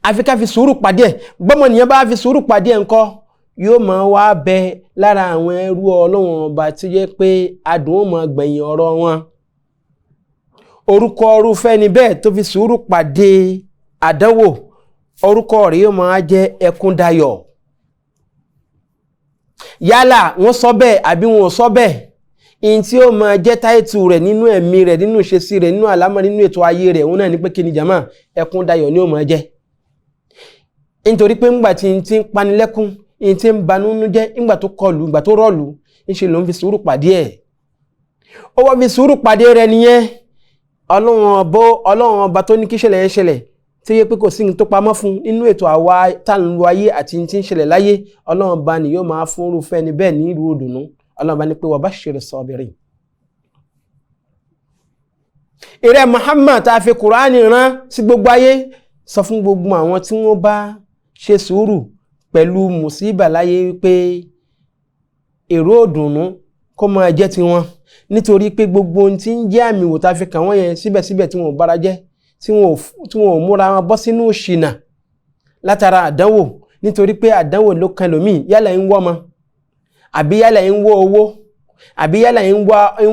àfi ká fi sùúrù pàdé ẹ̀. Gbọ́mọnìyàn bá fi sùúrù pàdé ẹ̀ ńkọ́, yóò máa wá bẹ lára àwọn ẹrú Ọlọ́run ọba tí jẹ́ pé adùn ó máa gbẹ̀yìn ọ̀rọ̀ wọn. Orúkọ orúfẹ́ ni bẹ́ẹ̀ tó fi sùúrù pàdé àdánwò, orúkọ rẹ̀ yóò máa jẹ́ Ẹkúndayọ̀. Yálà wọ́n sọ bẹ́ẹ̀ àbí wọn ò sọ bẹ́ẹ̀, in tí ó máa jẹ́ táìtù rẹ̀ nínú ẹ̀mí rẹ̀, nínú ìṣesí rẹ̀, nínú àlámọ̀, nínú ètò ayé rẹ̀, òun náà ní pé kí ni jàmá, Ẹkúndayọ̀ ni ó máa jẹ́. Nítorí pé ńgbà tí n ti ń panilẹ́kún, n ti ń banúnú jẹ́, ńgbà tó kọlù, ńgbà tó rọ̀lù, ńṣe ló ń fi sùúrù pàdé ẹ̀. Ó wá fi sùúrù pàdé rẹ̀ nìyẹn. Ọlọ́run ọba tó ní kí ṣẹlẹ̀ yẹn ṣẹlẹ̀, tí ó yẹ pé kò sí ní tó pamọ́ fún nínú ètò àwa tá ń lu ayé àti tí ń ṣẹlẹ̀ láyé, Ọlọ́run ọba ni yóò máa fún irúfẹ́ ni bẹ́ẹ̀ ní ìlú òdùnnú. Ọlọ́run bá ní pé wa bashiri sabirin. Ìrẹ́ Muhammad tá a fi Kùránì rán sí gbogbo ayé, sọ fún gbogbo àwọn tí wọ́n bá ṣe sùúrù pẹ̀lú mùsíbà láyé wípé èrò òdùnnú kó máa jẹ́ tiwọn, nítorí pé gbogbo ohun tí ń jẹ́ àmì wò tá a fi kàn wọ́n yẹn, síbẹ̀síbẹ̀ tí wọn ò bára jẹ́, tí wọn ò múra wọn bọ́ sínú ìṣìnà Látara àdánwò, nítorí pé àdánwò ló kan lòmíì, yálà ń wọ́ ọmọ, àbí yálà ń wọ́ owó, àbí yálà ń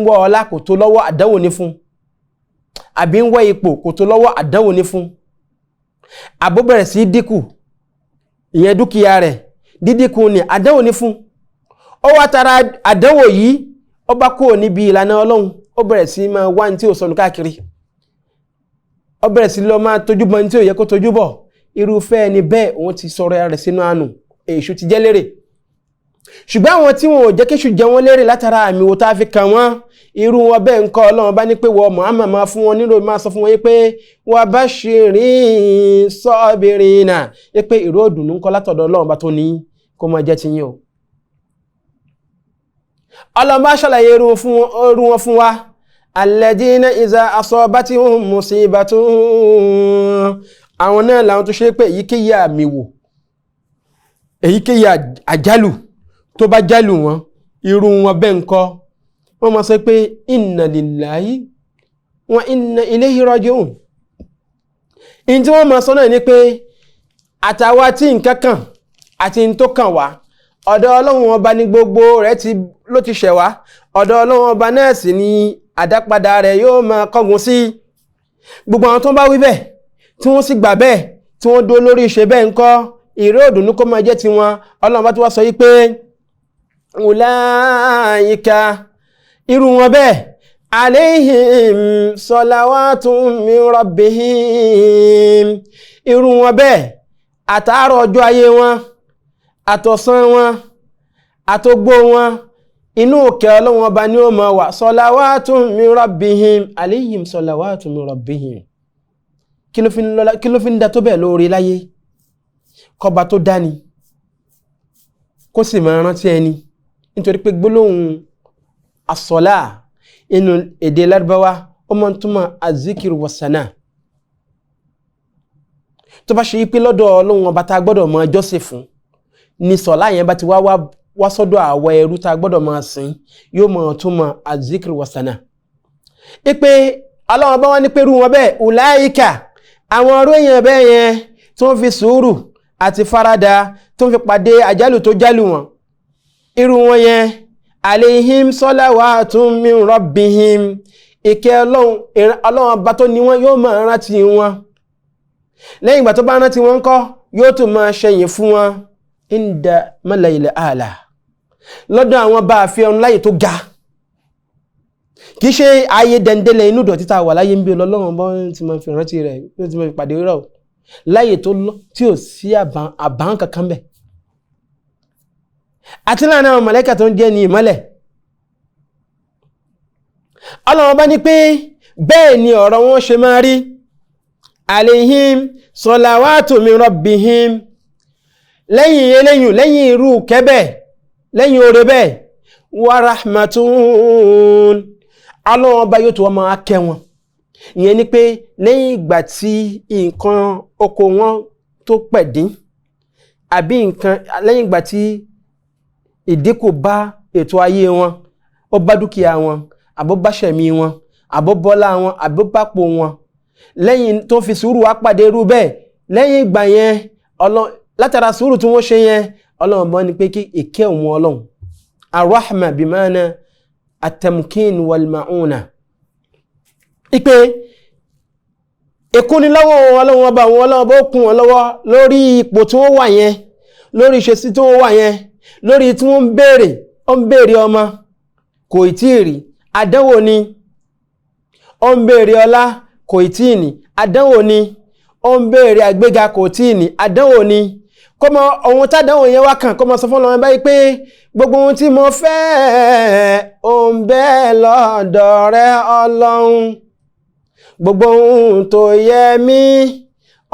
wọ́ ọlá kò tó lọ́wọ́, àdánwò ní fún, àbí ń wọ́ ipò kò tó lọ́wọ́, àdánwò ní fún, àbó bẹ̀rẹ̀ sí dínkù, ìyẹn dúkìá rẹ̀ dídínkù ni àdánwò ní fún. Ó wá tara àdánwò yìí, ó bá kúrò níbi ìlànà Ọlọ́run, ó bẹ̀rẹ̀ sí máa wá ní tí ò sọnù káàkiri, ó bẹ̀rẹ̀ sí lọ máa tójú bọ̀ ní tí ò yẹ kó tójú bọ̀. Irúfẹ́ ẹni bẹ́ẹ̀, òun ti sọ̀rọ̀ rẹ̀ sínú àánú, èṣù ti jẹ́ lérè. Ṣùgbọ́n àwọn tí wọn ò jẹ́ kéṣù jẹ wọ́n lérè látara àmì wo tá a fi kàn wọ́n, irú wọn bẹ́ẹ̀ ń kọ́, Ọlọ́run bá ní pé wọ́n Muhammad máa fún wọn nílò, máa sọ fún wọn yí pé wa bashiri sabirina, yí pé ìró ìdùnnú ń kọ́ látọ̀dọ̀ Ọlọ́run bá tó ní kó máa jẹ́ tiyín o. Ọlọ́run bá ṣàlàyé irú wọn fún wa, alladina iza asabatihum musibatun, àwọn náà làwọn tó ṣe pé èyíkéyìí àmì wò, èyíkéyìí àjálù tó bá jálù wọn, irú wọn bẹ́ẹ̀ ń kọ́, wọ́n máa sọ pé inna lillahi wa inna ilayhi raji'un. In tí wọ́n máa sọ náà ni pé àtàwa tí nǹkan kàn àti n tó kàn wá, ọ̀dọ̀ Ọlọ́run ọba ní gbogbo rẹ̀ ló ti ṣẹ̀ wá, ọ̀dọ̀ Ọlọ́run ọba náà sì ni àdápadà rẹ̀ yóò máa kọ́gun sí. Gbogbo àwọn tó ń bá wí bẹ́ẹ̀, tí wọ́n sì gbà bẹ́ẹ̀, tí wọ́n dó lórí ìṣe bẹ́ẹ̀ ńkọ́, ìró ìdùnnú kó máa jẹ́ tiwọn. Ọlọ́run bá ti wá sọ yí pé ulaika, irú wọn bẹ́ẹ̀, alayhim salawatun min rabbihim, irú wọn bẹ́ẹ̀ àtàárọ̀ ọjọ́ ayé wọn, àtọ̀sán wọn, àtogbó wọn, inú òkè Ọlọ́run ọba ni ó máa wà. Salawatun min rabbihim, alayhim salawatun min rabbihim. Kí ló fi ń da tó bẹ́ẹ̀ lóore láyé? Kọba tó dání kó sì máa rántí ẹni, nítorí pé gbólóhùn asọ́lá inú èdè Lárúbáwá ó máa ń túmọ̀ azikiru wasana. Tó bá ṣe yí pé lọ́dọ̀ Ọlọ́run ọba tá a gbọ́dọ̀ máa jọ́sìn fún ni sọ̀lá yẹn bá ti wá wá sọ́dọ̀ àwa ẹrú tá a gbọ́dọ̀ máa sìn, yóò máa túmọ̀ azikiru wasana. Ipe Ọlọ́run ọba wọn ní pẹ̀lú wọn bẹ́ẹ̀, ulaika, àwọn ọ̀rọ̀ èèyàn bẹ́ẹ̀ yẹn tó ń fi sùúrù àti farada tó ń fi pàdé àjálù tó jálù wọn, irú wọn yẹn alayhim salawatun min rabbihim, ìkẹ́ Ọlọ́run ọba tó ní wọn yóò máa rántí wọn. Lẹ́yìn ìgbà tó bá rántí wọn kọ́, yóò tún máa ṣẹyìn fún wọn inda malayil ala, lọ́dọ̀ àwọn bá a fi ọrùn láyè tó ga. Kì í ṣe ayé dẹ̀ndẹ̀lẹ̀ inú ìdọ̀tí tá a wà láyé ń bí Ọlọ́run bọ́ ti máa fi rántí rẹ̀, yóò ti máa fi pàdé rẹ̀ o láyè tó lọ tí ò sí àbá kankan bẹ̀. Àti láàrin àwọn màláíkà tó ń jẹ́ ní ìmọ́lẹ̀. Ọlọ́run bá ní pé bẹ́ẹ̀ ni ọ̀rọ̀ wọn ṣe máa rí, alayhim salawatu min rabbihim, lẹ́yìn eléyìn, lẹ́yìn irú kẹ́bẹ̀, lẹ́yìn oore bẹ́ẹ̀, wa rahmatun, Ọlọ́run ọba yóò tó wọ́n máa kẹ́ wọn. Ìyẹn ni pé lẹ́yìn ìgbà tí nǹkan oko wọn tó pẹ̀dín, àbí nǹkan lẹ́yìn ìgbà tí ìdínkù bá ètò ayé wọn, ó bá dúkìá wọn, àbó bá ṣẹ̀mí wọn, àbó bọ́lá wọn, àbó bápò wọn, lẹ́yìn tó fi sùúrù wá pàdé irú bẹ́ẹ̀, lẹ́yìn ìgbà yẹn, látara sùúrù tí wọ́n ṣe yẹn, Ọlọ́run bọ́ ni pé kí ìkẹ́ òun Ọlọ́run, arahma bimana atamkin walmauna, ipe ìkúnilọ́wọ́ Ọlọ́run ọba, àwọn Ọlọ́run ọba ó kún wọn lọ́wọ́ lórí ipò tí wọ́n wà yẹn, lórí ìṣesí tí wọ́n wà yẹn, lórí tí wọ́n ń béèrè, ó ń béèrè ọmọ kò tí ì rí, àdánwò ni, ó ń béèrè ọlá kò tí ì ní, àdánwò ni, ó ń béèrè àgbéga kò tí ì ní, àdánwò ni. Kọ́mọ ohun tádánwò yẹn wá kàn, kọ́mọ sọ fún Ọlọ́run báyìí pé gbogbo ohun tí mo fẹ́ ó ń bẹ lọ́dọ̀ rẹ Ọlọ́run, gbogbo ohun tó yẹ mí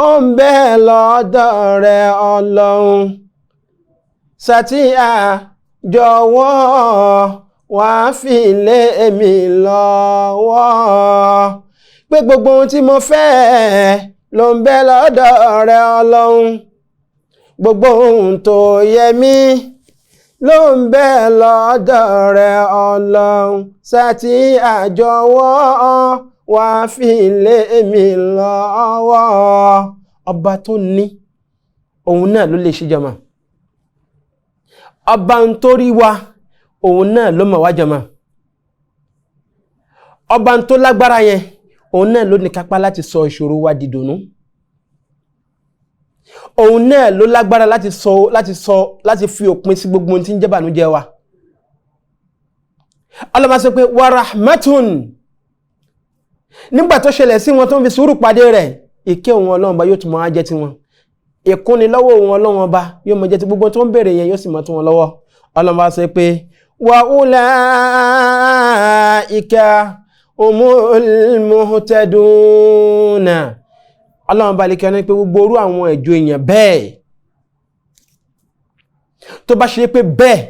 ó ń bẹ lọ́dọ̀ rẹ Ọlọ́run, sátìyà jọ̀wọ́ wá fi lé mi lọ́wọ́, pé gbogbo ohun tí mo fẹ́ ló ń bẹ lọ́dọ̀ rẹ Ọlọ́run, gbogbo ohun tó yẹ mí ló ń bẹ lọ́dọ̀ rẹ Ọlọ́run, sátìyà jọ̀wọ́ wá fi lé mi lọ́wọ́. Ọba tó ní Òun náà ló lè ṣe, jama. Ọba ń tó rí wa, òun náà ló mọ̀ wá, jama. Ọba ń tó lágbára yẹn, òun náà ló ní kápá láti sọ ìṣòro wa di dùnnú. Òun náà ló lágbára láti fi òpin sí gbogbo ohun tí ń jẹ́ bànújẹ́ wa. Ọlọ́mọ sọ pé wa rahmatun. Nígbà tó ṣẹlẹ̀ sí wọn, tó ń fi sùúrù pàdé rẹ̀, ìkẹ́ òun Ọlọ́run bá yóò tún máa jẹ́ tiwọn, ìkúnni lọ́wọ́ òun Ọlọ́run ọba yóò máa jẹ́ ti gbogbo tó ń béèrè yẹn, yóò sì máa tún wọn lọ́wọ́. Ọlọ́run bá sọ pé wa ulaika humul muhtaduna. Ọlọ́run bá lè kẹ́ ní pé gbogbo orú àwọn ẹ̀jọ́ èèyàn bẹ́ẹ̀, tó bá ṣe pé bẹ́ẹ̀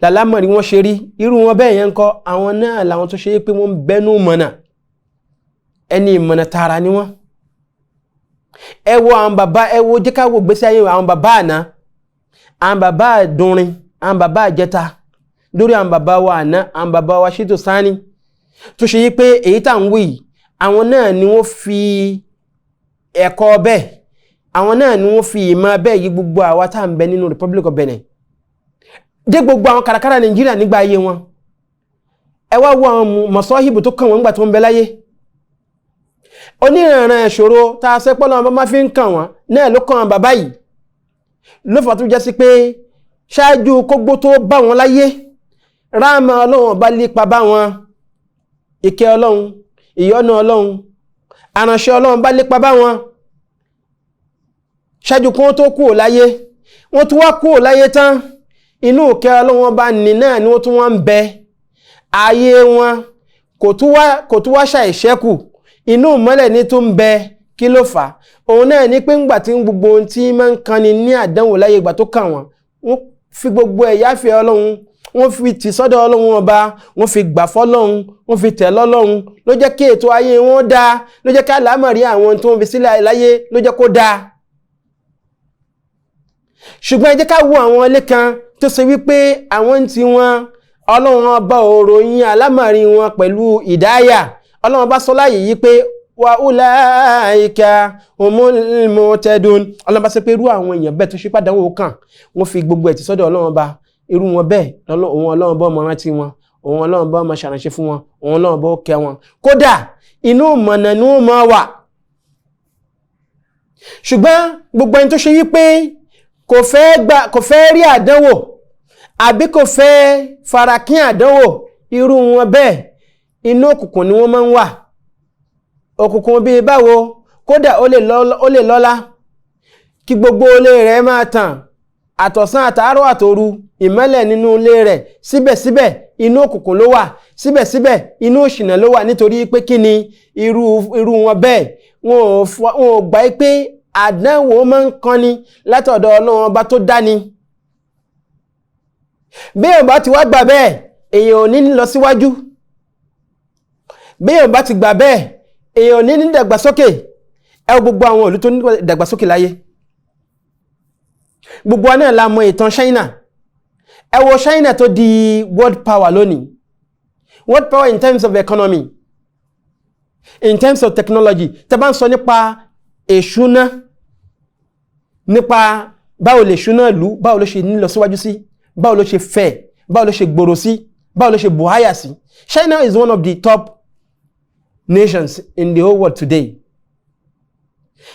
làlámọ̀rí wọ́n ṣe rí, irú wọn bẹ́ẹ̀ yẹn ń kọ́, àwọn náà làwọn tó ṣe pé wọ́n ń bẹ́nu mọ̀nà, ẹni ìmọ̀nà tààrà ni wọ́n. Ẹ wo àwọn bàbá, ẹ wo, jẹ́ ká wo gbèsè ayé àwọn bàbá àná, àwọn bàbá àdúnrin, àwọn bàbá àjẹta, lórí àwọn bàbá wa àná, àwọn bàbá wa Ṣítù Sáni, tó ṣe yí pé èyí tá à ń wí yìí, àwọn náà ni wọ́n fi ẹ̀kọ́ bẹ́ẹ̀, àwọn náà ni wọ́n fi ìmọ̀ bẹ́ẹ̀ yí gbogbo àwa tá à ń bẹ nínú Republic of Benin dé gbogbo àwọn kàràkàrà Nàìjíríà nígbà ayé wọn. Ẹ wá wo àwọn mọ̀sọ́hìbù tó kàn wọ́n nígbà tó ń bẹ láyé. Oníranran ìṣòro tá a sẹ́pọ̀ lọ́wọ́ bá máa fi ń kàn wọ́n náà ló kàn bàbá yìí, ló fà tó jẹ́ sí pé ṣáájú kógbó tó bá wọn láyé, ráàmà Ọlọ́run bá lépa bá wọn, ìkẹ́ Ọlọ́run, ìyọ́nú Ọlọ́run, àránṣẹ́ Ọlọ́run bá lépa bá wọn ṣáájú kí wọ́n tó kúrò láyé. Wọ́n tún wá kúrò láyé tán, inú ìkẹ́ Ọlọ́run bá ní náà ni wọ́n tún wọ́n ń bẹ. Ayé wọn kò tún wá ṣàìṣẹ́kù, inú ìmọ́lẹ̀ ní tó ń bẹ. Kí ló fà á? Òun náà ní pé ńgbà tí gbogbo ohun tí máa ń kanni ní àdánwò láyé, ìgbà tó kàn wọ́n, wọ́n fi gbogbo ẹ̀yà fẹ́ Ọlọ́run, wọ́n fi tì sọ́dọ̀ Ọlọ́run ọba, wọ́n fi gbà fọ́lọ́run, wọ́n fi tẹ̀ lọ́lọ́run. Ló jẹ́ kí ètò ayé wọn dáa, ló jẹ́ ká àlámọ̀rí àwọn tó ń fi sílẹ̀ láyé, ló jẹ́ kó dáa. Ṣùgbọ́n ẹ jẹ́ ká wo àwọn ilé kan tó ṣe wípé àwọn ń ti wọn, Ọlọ́run ọba ò ròyìn àlámọ̀rí wọn pẹ̀lú ìdáyà. Ọlọ́run ọba sọ láàyè yìí pé wa ulaika humul muhtadun. Ọlọ́run bá sọ pé irú àwọn èèyàn bẹ́ẹ̀ tó ṣe pàdánwò kàn, wọ́n fi gbogbo ẹ̀ tì sọ́dọ̀ Ọlọ́run ọba, irú wọn bẹ́ẹ̀, òun Ọlọ́run bá ọmọ rántí wọn, òun Ọlọ́run bá ọmọ ṣàránṣẹ́ fún wọn, òun Ọlọ́run bá ó kẹ́ wọn, kódà inú mọ̀nà ni wọ́n máa wà. Ṣùgbọ́n gbogbo ẹni tó ṣe wípé kò fẹ́ gbà, kò fẹ́ rí àdánwò, àbí kò fẹ́ farakín àdánwò, irú wọn bẹ́ẹ̀, inú òkùnkùn ni wọ́n máa ń wà. Òkùnkùn bíi báwo? Kódà ó lè lọ́lá kí gbogbo ilé rẹ̀ máa tàn àtọ̀sán àtàárọ̀ àtòru, ìmọ́lẹ̀ nínú ilé rẹ̀, síbẹ̀síbẹ̀ inú òkùnkùn ló wà, síbẹ̀síbẹ̀ inú òṣìnà ló wà. Nítorí pé kí ni? Irú wọn bẹ́ẹ̀, wọn ò gbà pé àdánwò máa ń kanni látọ̀dọ̀ Ọlọ́run ọba tó dání. Bí èèyàn bá ti wá gbà bẹ́ẹ̀, èèyàn ò ní lọ síwájú. Bí èèyàn bá ti gbà bẹ́ẹ̀, èèyàn ò ní ní dàgbàsókè. Ẹ wo gbogbo àwọn ìlú tó ní dàgbàsókè láyé, gbogbo wa náà la mọ ìtàn China. Ẹ wo China tó di world power lónìí, world power in terms of economy, in terms of technology. Tẹ́ bá ń sọ nípa ìṣúná, nípa báwo lè ṣúná ìlú, báwo ló ṣe ní lọ síwájú sí, báwo ló ṣe fẹ̀, báwo ló ṣe gbòòrò sí, báwo ló ṣe buhaya sí, China is one of the top nations in the whole world today.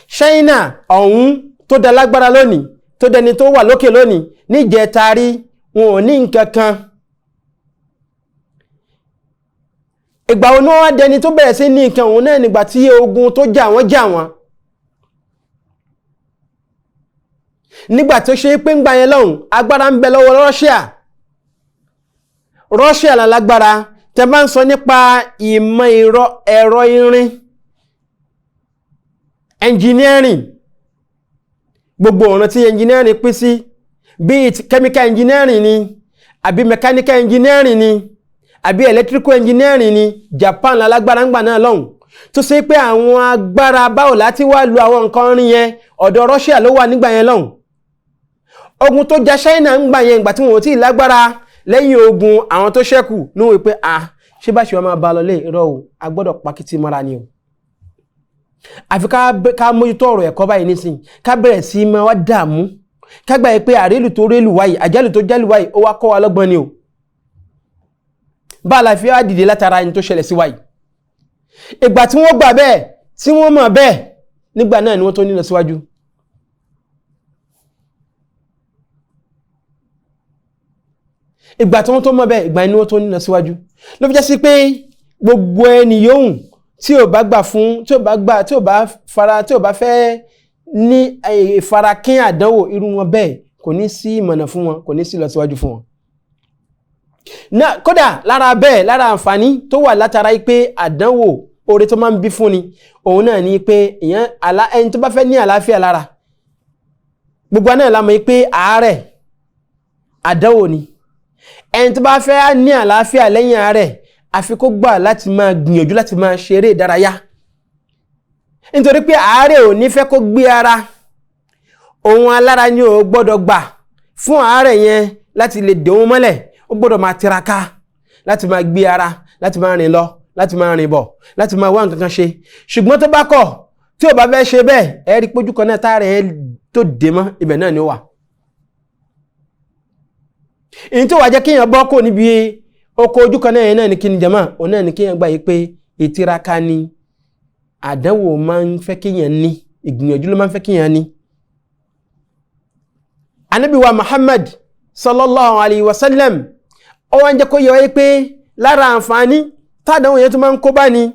China ọ̀hún tó da lágbára lónìí, tó dẹni tó wà lókè lónìí, níjẹtarí wọn ò ní nǹkan kan. Ìgbà wo ni wọ́n wá dẹni tó bẹ̀rẹ̀ sí ní nǹkan? Òun náà nígbà tí ogun tó jà wọ́n jà wọ́n, nígbà tó ṣe pé ń gbà yẹn lọ́hùn, agbára ń bẹ lọ́wọ́ Russia. Russia lálágbára. Tẹ bá ń sọ nípa ìmọ̀ ẹ̀rọ irin, engineering, gbogbo ọ̀nà tí engineering pín sí, be it chemical engineering ni, àbí mechanical engineering ni, àbí electrical engineering ni, Japan lálágbára ń gbà náà lọ́hùn, tó ṣe pé àwọn agbára báwo láti wá lu àwọn nǹkan rin yẹn, ọ̀dọ̀ Russia ló wà nígbà yẹn lọ́hùn. Ogun tó ja China ń gbà yẹn, ìgbà tí wọn ò tí ì lágbára, lẹ́yìn ogun, àwọn tó ṣẹ́kù ní wọ́n pé, ah, ṣé bá ṣe wọ́n máa bá lọ lé irọ́ o, a gbọ́dọ̀ pakítí mọ́ra ni o. Àfi ká mójútó ọ̀rọ̀ ẹ̀kọ́ báyìí nísìnyí, ká bẹ̀rẹ̀ sí í máa wá dààmú, ká gbà yìí pé àrélù tó rélù wáyìí, àjálù tó jálù wáyìí, ó wá kọ́ wa lọ́gbọ́n ni o. Bá a la fi wá dìde látara ẹni tó ṣẹlẹ̀ sí wáyìí. Ìgbà tí wọ́n gbà bẹ́ẹ̀, tí wọ́n mọ̀ bẹ́ẹ̀, nígbà náà ni wọ́n tó ní lọ síwájú. Ìgbà tí wọ́n tó mọ̀ bẹ́ẹ̀, ìgbà ni wọ́n tó ní lọ síwájú. Ló fi jẹ́ sí pé gbogbo ẹni yòówù tí ò bá gbà fún, tí ò bá gbà, tí ò bá fara, tí ò bá fẹ́ ní ìfarakín àdánwò, irú wọn bẹ́ẹ̀ kò ní sí ìmọ̀nà fún wọn, kò ní sí ìlọsíwájú fún wọn. Kódà lára bẹ́ẹ̀, lára àǹfààní tó wà látara pé àdánwò oore tó máa ń bí fún ni, òun náà ni pé ẹni tó bá fẹ́ ní àlàáfíà lára, gbogbo náà la mọ̀ pé àárẹ̀ àdánwò ni. Ẹni tó bá fẹ́ ní àlàáfíà lẹ́yìn àárẹ̀, àfi kó gbà láti máa gbìyànjú láti máa ṣeré ìdárayá, nítorí pé àárẹ̀ ò ní fẹ́ kó gbé ara, òun alára ni ò gbọ́dọ̀ gbà fún àárẹ̀ yẹn láti lè dè òun mọ́lẹ̀. Ó gbọ́dọ̀ máa tiraka láti máa gbé ara, láti máa rìn lọ, láti máa rìn bọ̀, láti máa wá nǹkan kan ṣe. Ṣùgbọ́n tó bá kọ̀, tí ò bá fẹ́ ṣe bẹ́ẹ̀, ẹ rí pójú kan náà táàrẹ̀ tó dé mọ́, ibẹ̀ náà ni ó wà. Ìyí tó wà jẹ́ kéèyàn bọ́ kó níbi oko ojú kan náà yẹn náà ni kí ni jama, òun náà ni kéèyàn gbà yí pé ìtiraka ni àdánwò máa ń fẹ́ kéèyàn ní, ìgbìyànjú ló máa ń fẹ́ kéèyàn ní. Ànábì wa Muhammad sallallahu alayhi wa sallam, ó wá ń jẹ́ kó yẹ wáyé pé lára àǹfààní tádánwò yẹn tó máa ń kó bá ni,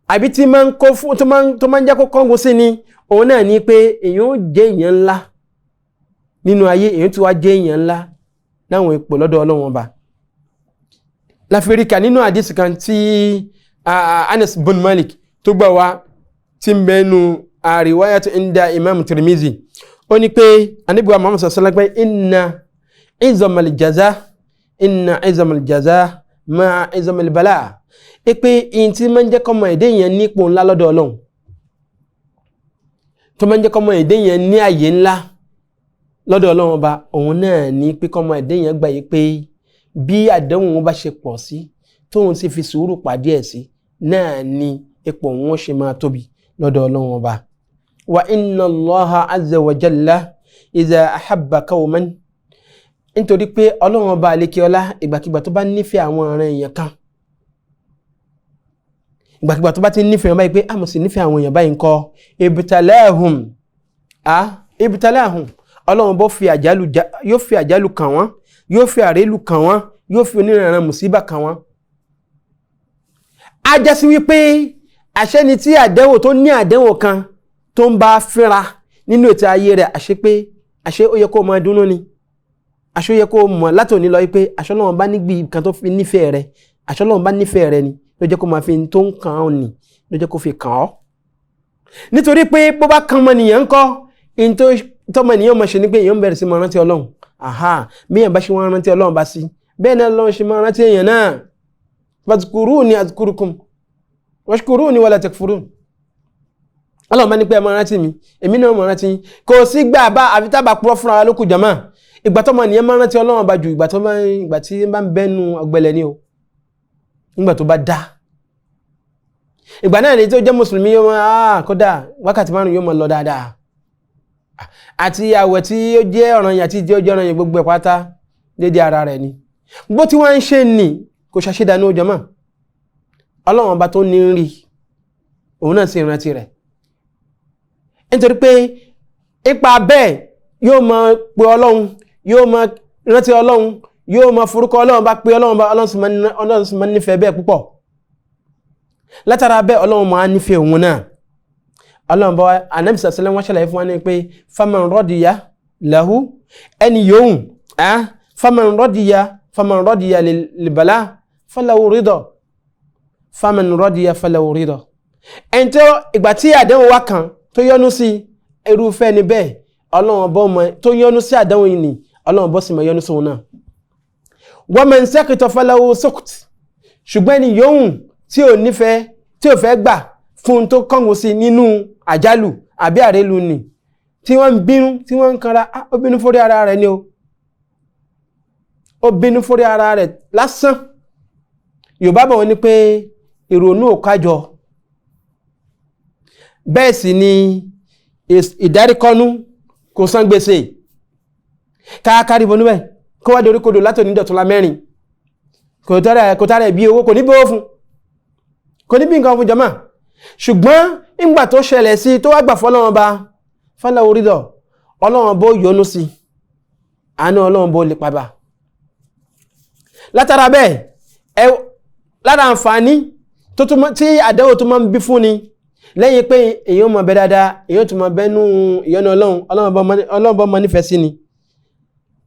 àbí tí máa ń kó fún, tó máa ń jẹ́ kó kángun sí ni, òun náà ni pé èèyàn ó jẹ́ èèyàn ńlá nínú ayé, èèyàn tó wá jẹ́ èèyàn ńlá láwọn ipò lọ́dọ̀ Ọlọ́run Ọba. Láfíríkà nínú àdìsí kan tí Anas bin Malik tó gbà wá, tí ń bẹnu àríwáyàtò inda Imam Tirmizi, ó ní pé Ànábì wa Muhammad sallallahu alaihi wasallam pé inna izamal jaza, inna izamal jaza ma izamal bala, é pé ìyìn tí máa ń jẹ́ kọ́mọ èdè yẹn nípò ńlá lọ́dọ̀ Ọlọ́run, tó máa ń jẹ́ kọ́mọ èdè yẹn ní àyè ńlá lọ́dọ̀ Ọlọ́run Ọba, òun náà ní pé kọ́mọ èdè yẹn gbà yí pé bí àdánwò wọn bá ṣe pọ̀ sí, tóun sì fi sùúrù pàdé ẹ̀ sí, náà ni ipò wọn ṣe máa tóbi lọ́dọ̀ Ọlọ́run Ọba. Wa inna Allaha azza wa jalla iza ahabba qawman, nítorí pé Ọlọ́run Ọba àlekèọlá ìgbàkigbà tó bá nífẹ̀ẹ́ àwọn ọ̀ràn èèyàn kan, ìgbàkigbà tó bá ti nífẹ̀ẹ́ wọn báyìí pé àmọ̀ sí nífẹ̀ẹ́ àwọn èèyàn báyìí ńkọ́, ibtalahum, ibtalahum, Ọlọ́run bó fi àjálù, yóò fi àjálù kàn wọ́n, yóò fi àrélù kàn wọ́n, yóò fi oníranran mùsíbà kàn wọ́n. A jẹ́ sí wípé àṣẹ́ni tí àdánwò tó ní àdánwò kan tó ń bá fínra nínú ètò ayé rẹ̀, àṣẹ pé àṣẹ ó yẹ kó máa dúnú ni, àṣẹ ó yẹ kó mọ̀ látòní lọ wípé àṣẹ Ọlọ́run bá nígbì kan tó fi nífẹ̀ẹ́ rẹ̀, àṣẹ Ọlọ́run bá nífẹ̀ẹ́ rẹ̀ ni ló jẹ́ kó máa fi tó ń kàn ọ́ nì, ló jẹ́ kó fi kàn ọ́. Nítorí pé bó bá kan ọmọnìyàn ńkọ́, in tó tọmọnìyàn máa ṣe ni pé èèyàn bẹ̀rẹ̀ sí máa rántí Ọlọ́run. Aha, bí èèyàn bá ṣe wọ́n rántí Ọlọ́run bá sí, bẹ́ẹ̀ náà Ọlọ́run ṣe máa rántí èèyàn náà. Fadhkuruni adhkurukum washkuruni wala takfurun. Ọlọ́run bá ní pé ẹ máa rántí mi, èmi náà máa rántí yín. Kò sí gbà bá àfi tábà purọ́ fúnra wa lókù jàmá. Ìgbà tọmọnìyàn máa rántí Ọlọ́run bá ju ìgbà tó máa, ìgbà tí bá ń bẹ́nu ọ̀gbẹlẹ̀ ni o, nígbà tó bá dá. Ìgbà náà ni tó jẹ́ mùsùlùmí yóò máa kódà wákàtí márùn-ún yóò máa lọ dáadáa, àti àwẹ̀ tí ó jẹ́ ọ̀ranyàn àti tí ó jẹ́ ọ̀ranyàn gbogbo ẹ̀ pátá dédé ara rẹ̀ ni. Bó tí wọ́n ń ṣe nì kò ṣàṣedànù jàmá. Ọlọ́run ọba tó ní ń rí òun náà sì rántí rẹ̀, nítorí pé ipa bẹ́ẹ̀ yóò máa pe Ọlọ́run, yóò máa rántí Ọlọ́run, yóò máa forúkọ Ọlọ́run bá pe Ọlọ́run bá, Ọlọ́run sì máa nífẹ̀ẹ́ bẹ́ẹ̀ púpọ̀. Látara bẹ́ẹ̀ Ọlọ́run máa nífẹ̀ẹ́ òun náà. Ọlọ́run bá Ànábì sallallahu wọ́n ṣàlàyé fún wa ní pé faman radiya lahu, ẹni yòówù, faman radiya, faman radiya lil bala falahu ridha, faman radiya falahu ridha. Ẹni tó ìgbà tí àdánwò wá kan tó yọ́nú sí irúfẹ́ ni bẹ́ẹ̀, Ọlọ́run bọ́ mọ tó yọ́nú sí àdánwò yìí ni Ọlọ́run bọ́ sì mọ yọ́nú sí òun náà. Wa man sakita falahu sukt, ṣùgbọ́n ẹni yòówù tí ò nífẹ̀ẹ́, tí ò fẹ́ gbà fún tó kángun sí nínú àjálù àbí àrélù ni, tí wọ́n ń bínú, tí wọ́n ń kanra, ó bínú fórí ara rẹ̀ ni o, ó bínú fórí ara rẹ̀ lásán. Yorùbá bọ̀ wọ́n ní pé ìrònú ò kájọ. Bẹ́ẹ̀ sì ni ìdáríkọ́nú kò san gbèsè káàkárí bonú bẹ́ẹ̀ kó wá dorí kodò látò ní dọ̀túnla mẹ́rin, kò tààrẹ bí owó, kò ní bí owó fún, kò ní bí nǹkan fún jama. Ṣùgbọ́n ìgbà tó ṣẹlẹ̀ sí tó wá gbà fọ́lọ́wọ́n ba fọ́lọ́ orídọ̀, Ọlọ́run bó yọ́nú sí, àánú Ọlọ́run bó lè pàbà látara bẹ́ẹ̀. Ẹ lára àǹfààní tó tún tí àdánwò tó máa ń bí fún ni, lẹ́yìn pé èèyàn mọ̀ bẹ́ dáadáa, èèyàn tó máa bẹ́nu ìyọ́nú Ọlọ́run, Ọlọ́run bá mọ nífẹ̀ẹ́ sí ni.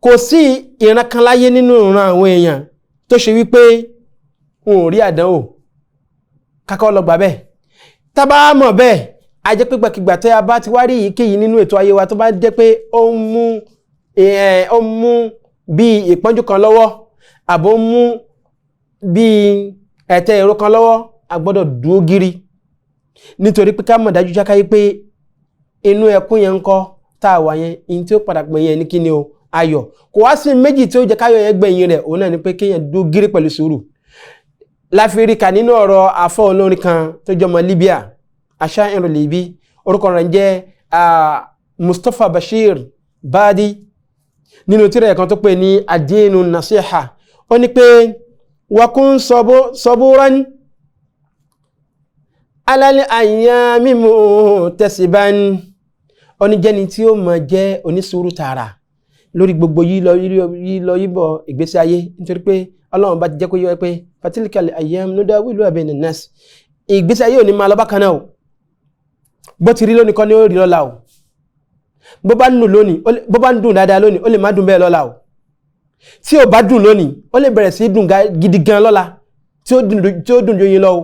Kò sí ìran kan láyé nínú ìran àwọn èèyàn tó ṣe wípé wọn ò rí àdánwò kákọ́ lọ gbà bẹ́ẹ̀. Tá bá mọ̀ bẹ́ẹ̀, a jẹ́ pé gbàkigbà tó yá bá ti wá rí èyíkéyìí nínú ètò ayé wa tó bá jẹ́ pé ó ń mú bí ìpọ́njú kan lọ́wọ́, àbó ń mú bí ẹ̀tẹ́ èrò kan lọ́wọ́, a gbọ́dọ̀ dúró gírí, nítorí pé ká mọ̀ dájú jáká yí pé inú ẹkún yẹn ń kọ́ tá a wà yẹn, in tí ó padà pè yẹn ní kíni o, ayọ̀. Kò wá sí méjì tí ó jẹ́ káyọ̀ yẹn gbẹ̀yìn rẹ̀, òun náà ni pé kéèyàn dúró gírí pẹ̀lú sùúrù. Láfíríkà nínú ọ̀rọ̀ afọ́ olórin kan tó jọmọ Libya, aṣáìrò Libi, orúkọ rẹ̀ ń jẹ́ Mustapha Bashir Badi, nínú tírà kan tó pè ní Adinu Nasiha, ó ní pé wakun saburan alal ayyami muhtasiban. Ó ní jẹ́ni tí ó máa jẹ́ onísùúrù tààrà lórí gbogbo yílọ yíbọ̀ ìgbésí ayé, nítorí pé Ọlọ́run bá ti jẹ́ kó yé wa pé fatilikal ayyam nudawiluha bayna nas, ìgbésí ayé ò ní máa lọ bákan náà o. Bó ti rí lónìí kọ́ ni ó rí lọ́la o. Bó bá ń dùn lónìí, bó bá ń dùn dáadáa lónìí, ó lè má dùn bẹ́ẹ̀ lọ́la o. Tí ò bá dùn lónìí, ó lè bẹ̀rẹ̀ sí dùn gidi gan lọ́la, tí ó dùn joyin lọ o.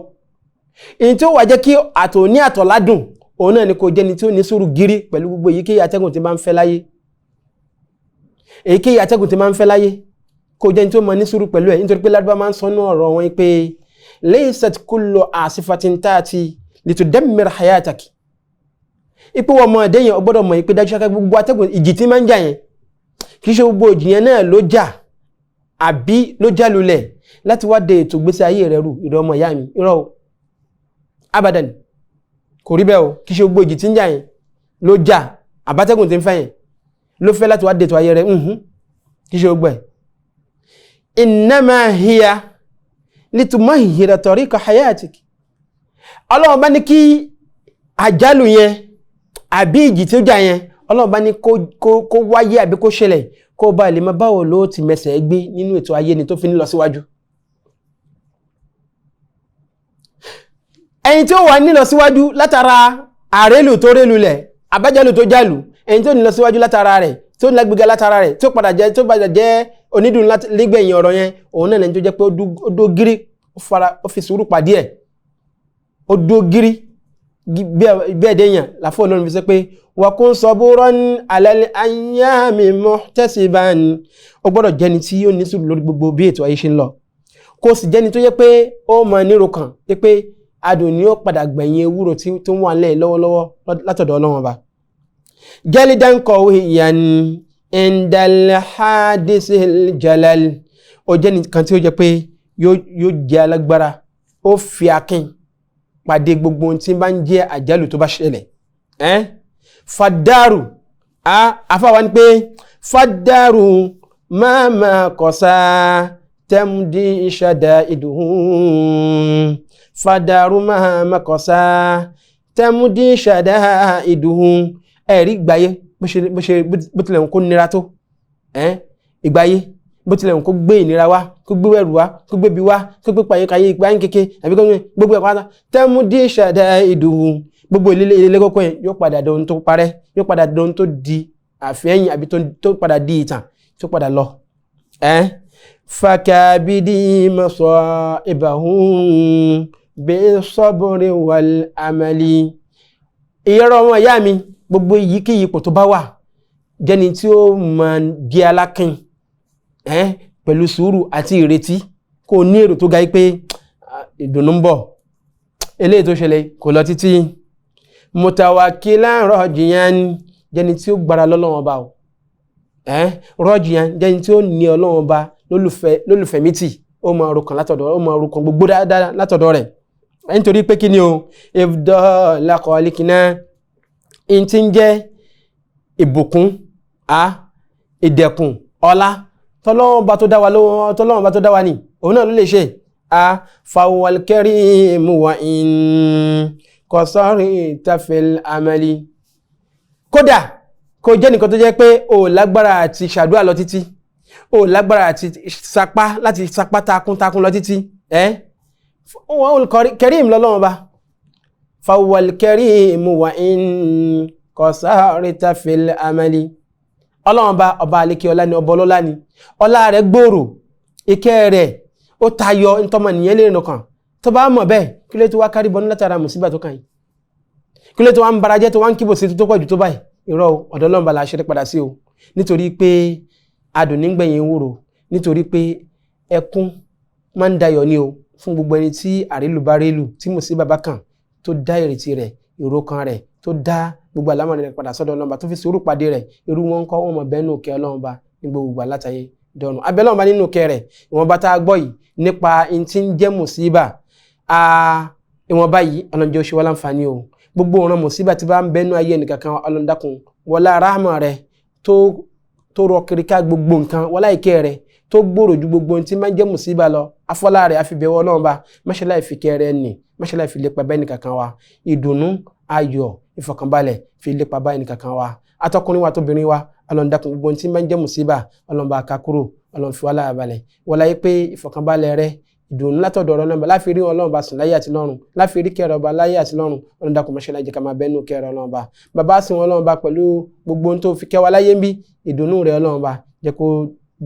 Èyí tí ó wà jẹ́ kí àtò ní àtọ̀ ládùn, òun náà ni kò jẹ́ni tí ó ní sùúrù gírí pẹ̀lú gbogbo èyíkéyìí atẹ́gùn tí máa ń fẹ́ láyé. Èyíkéyìí atẹ́gùn tí máa ń fẹ́ láyé, kò jẹ́ni tí ó máa ní sùúrù pẹ̀lú ẹ̀, nítorí pé ládùbá máa ń sọ nínú ọ̀rọ̀ wọn pé laysat kullu asifatin ta'ti litudammir hayataki. Ipò wọn mọ ẹ̀dẹ́ yẹn, ó gbọ́dọ̀ mọ̀ pé dájú ṣáká gbogbo atẹ́gùn ìjì tí máa ń jà yẹn, kì í ṣe gbogbo ìjì yẹn náà ló jà àbí ló já lulẹ̀ láti wá de ètò ìgbésí ayé rẹ̀ rú. Ìrọ̀ ọmọ ìyá mi, irọ́ o, abadan, kò rí bẹ́ẹ̀ o. Kì í ṣe gbogbo ìjì tí ń jà yẹn ló jà àbátẹ́gùn tí ń fẹ́ yẹn ló fẹ́ láti wá de ètò ayé rẹ̀, kì í ṣe gbogbo ẹ̀. Innama hiya litumahhira tariqa hayatik. Ọlọ́run bá ní kí àjálù yẹn àbí ìjì tí ó jà yẹn, Ọlọ́run bá ní kó wáyé àbí kó ṣẹlẹ̀, kó bá lè máa báwo ló ti mẹsẹ̀ gbé nínú ètò ayé ni tó fi ní lọ síwájú. Ẹni tí ó wà nílọ síwájú látara àrélù tó rélù lẹ̀, àbájálù tó jálù, ẹni tí ó nílọ síwájú látara rẹ̀, tí ó ní lágbègbè látara rẹ̀, tí ó padà jẹ́ tó padà jẹ́ onídùn nígbẹ̀yìn ọ̀rọ̀ yẹn, òun náà lẹni tó jẹ́ pé ó dó gírí, ó fi sùúrù pàdé ẹ̀, ó dó gírí bí ẹ̀dẹ́ yàn láfọ́ olórin fi sọ pé wakun saburan alal ayyami muhtasiban. Ó gbọ́dọ̀ jẹ́ni tí ó ní sùúrù lórí gbogbo bí ètò ayé ṣe ń lọ, kó sì jẹ́ni tó yẹ pé ó mọ nírò kan pé adùn ni ó padà gbẹ̀yìn ewúro tó ń wà nílẹ̀ lọ́wọ́lọ́wọ́ látọ̀dọ̀ Ọlọ́run Ọba. Jalidan qawiyan indal hadisil jalal. Ó jẹ́ nìkan tí ó jẹ́ pé yóò jẹ́ alágbára, ó fi akin pàdé gbogbo ohun tí bá ń jẹ́ àjálù tó bá ṣẹlẹ̀. Fadaru afáwa ni pé fadaru máa kọ̀sá tẹ́mdí ìṣàdá ìdùn. Fadaru máa kọ̀sá tẹ́mdí ìṣàdá ìdùn. Ẹ̀rí ìgbáyé bó tilẹ̀ ń kó nira tó, ìgbáyé bó tilẹ̀ ń kó gbé ìnira wá, kó gbé wẹ̀rù wá, kó gbé bi wá, kó gbé pààyàn kàyé ìgbà kéke àbí kó gbogbo ẹ̀ pátá tẹ́mdí ìṣàdá ìdùn. Gbogbo ilé kókó yẹn yóò padà dohun tó parẹ́, yóò padà dohun tó di àfẹ́yìn àbí tó padà di ìtàn tó padà lọ. Fakabidi masa'ibahum bis-sabri wal-amali. Ìyẹ́rọ ọmọ ìyá mi, gbogbo èyíkéyìí ipò tó bá wà, jẹ́ni tí ó máa jẹ́ alákin pẹ̀lú sùúrù àti ìrètí, kó ní èrò tó ga yí pé ìdùnnú ń bọ̀, eléyìí tó ṣẹlẹ̀ kò lọ títí. Mutawakilan rajiyan, jẹ́ni tí ó gbára lọ́lọ́run Ọba o. Rajiyan, jẹ́ni tí ó ní Ọlọ́run Ọba lólùfẹ́ mítì, ó máa rokàn látọ̀dọ̀, ó máa rokàn gbogbo dáadáa látọ̀dọ̀ rẹ̀. Nítorí pé kí ni o, ifdala khalikina, n ti ń jẹ́ ìbùkún, a ìdẹ̀kùn, ọlá tọ́lọ́wọ́n bá tó dá wa lọ́wọ́, tọ́lọ́wọ́n bá tó dá wa ní òun náà ló lè ṣe. A fawwal karimu wa in qasarta fil amali. Kódà kó jẹ́ nìkan tó jẹ́ pé o lágbára àti ṣàdúrà lọ títí, o lágbára àti sapá láti sapá takuntakun lọ títí, ẹ́ wọ́n kẹrìm lọ́lọ́wọ́n bá. Fawwal karimu wa in qasarta fil amali. Ọlọ́wọ́n bá ọba àlékè ọlá ni, ọba ọlọ́lá ni, ọlá rẹ̀ gbòòrò, ìkẹ́ rẹ̀ ó tayọ ntọ́mọnìyàn lè rìn kàn. Tó bá mọ̀ bẹ́ẹ̀, kí ló tó wá kárí bọnú látara mùsíbà tó kàn yìí? Kí ló tó wá ń bara jẹ́, tó wá ń kíbò sí tó pọ̀ jù tó báyìí? Irọ́ o, ọ̀dọ̀ Ọlọ́run bá la ṣeré padà sí o, nítorí pé adùn nígbẹ̀yìn wúro, nítorí pé ẹkún máa ń dayọ̀ ni o fún gbogbo ẹni tí àrélù bá rélù, tí mùsíbà bá kàn, tó dá ìrètí rẹ̀, èrò kan rẹ̀, tó dá gbogbo àlámọ̀rí rẹ̀ padà sọ́dọ̀ Ọlọ́run bá, tó fi sùúrù pàdé rẹ̀, irú wọn kọ́ wọn mọ̀ bẹ́ẹ̀ nù kẹ́ Ọlọ́run bá ní gbogbo ìgbà látàyè dọ̀nù. Abẹ́ Ọlọ́run bá nínú kẹ́ rẹ̀, ìwọ̀nba tá a gbọ́ yìí nípa n tí ń jẹ́ mùsíbà, ìwọ̀nba yìí Ọlọ́run jẹ́ ó ṣe wá láǹfààní o. Gbogbo ọ̀ràn mùsíbà tí bá ń bẹ́nu ayé ẹnìkankan, Ọlọ́run dákun, wọlá ráhmà rẹ̀ tó rọ kiri ká gbogbo nǹkan, wọlá ìkẹ́ rẹ̀ tó gbòòrò ju gbogbo ohun tí máa ń jẹ́ mùsíbà lọ, afọlá rẹ̀ àfibẹ̀wọ̀ Ọlọ́run bá máṣẹ́lá ìfikẹ́ rẹ̀ nì, máṣẹ́lá ìfilépa bẹ́ẹ̀ nìkankan wa, ìdùnnú, ayọ̀, ìfọ̀kànbalẹ̀ fi lépa bá ẹnìkankan wa, atọkùnrin wa tóbìnrin wa. Ọlọ́run dákun, gbogbo ohun tí máa ń jẹ́ mùsíbà, Ọlọ́run bá ká kúrò, Ọlọ́run fi wá lára balẹ̀, wọlá yìí pé ìfọ̀kànbalẹ̀ rẹ̀, ìdùnnú látọ̀dọ̀ Ọlọ́run bá láfi rí Ọlọ́run bá sùn láyé àti lọ́run, láfi rí kẹrẹ ọba láyé àti lọ́run. Ọlọ́run dákun, máṣẹ́lá jẹ́ ká máa bẹ́nu kẹrẹ Ọlọ́run bá bàbá sìn Ọlọ́run bá pẹ̀lú gbogbo ohun tó fi kẹ́ wa láyé ń bí, ìdùnnú rẹ̀ Ọlọ́run bá jẹ́ kó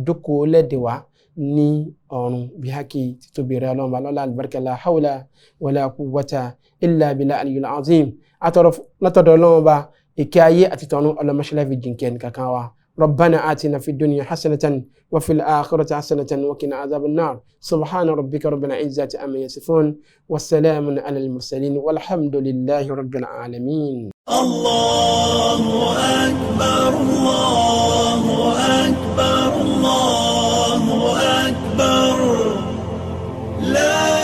jókòó lẹ́dẹ̀ wá ní ọ̀run bíhákì títóbi rẹ̀ Ọlọ́run bá lọ́lá àlùbáríkà la hawla wala quwwata illa billahi aliyyil azim. Atọrọ látọ̀dọ̀ Ọlọ́run bá ìkẹ́ ayé àti tọ̀run, Ọlọ́run máṣẹ́lá fi jìnkẹ́ nìkankan wa. ربنا آتنا في الدنيا حسنة وفي الآخرة حسنة وقنا عذاب النار. سبحان ربك رب العزة عما يصفون، والسلام على المرسلين، والحمد لله رب العالمين. الله أكبر، الله أكبر، الله أكبر، لا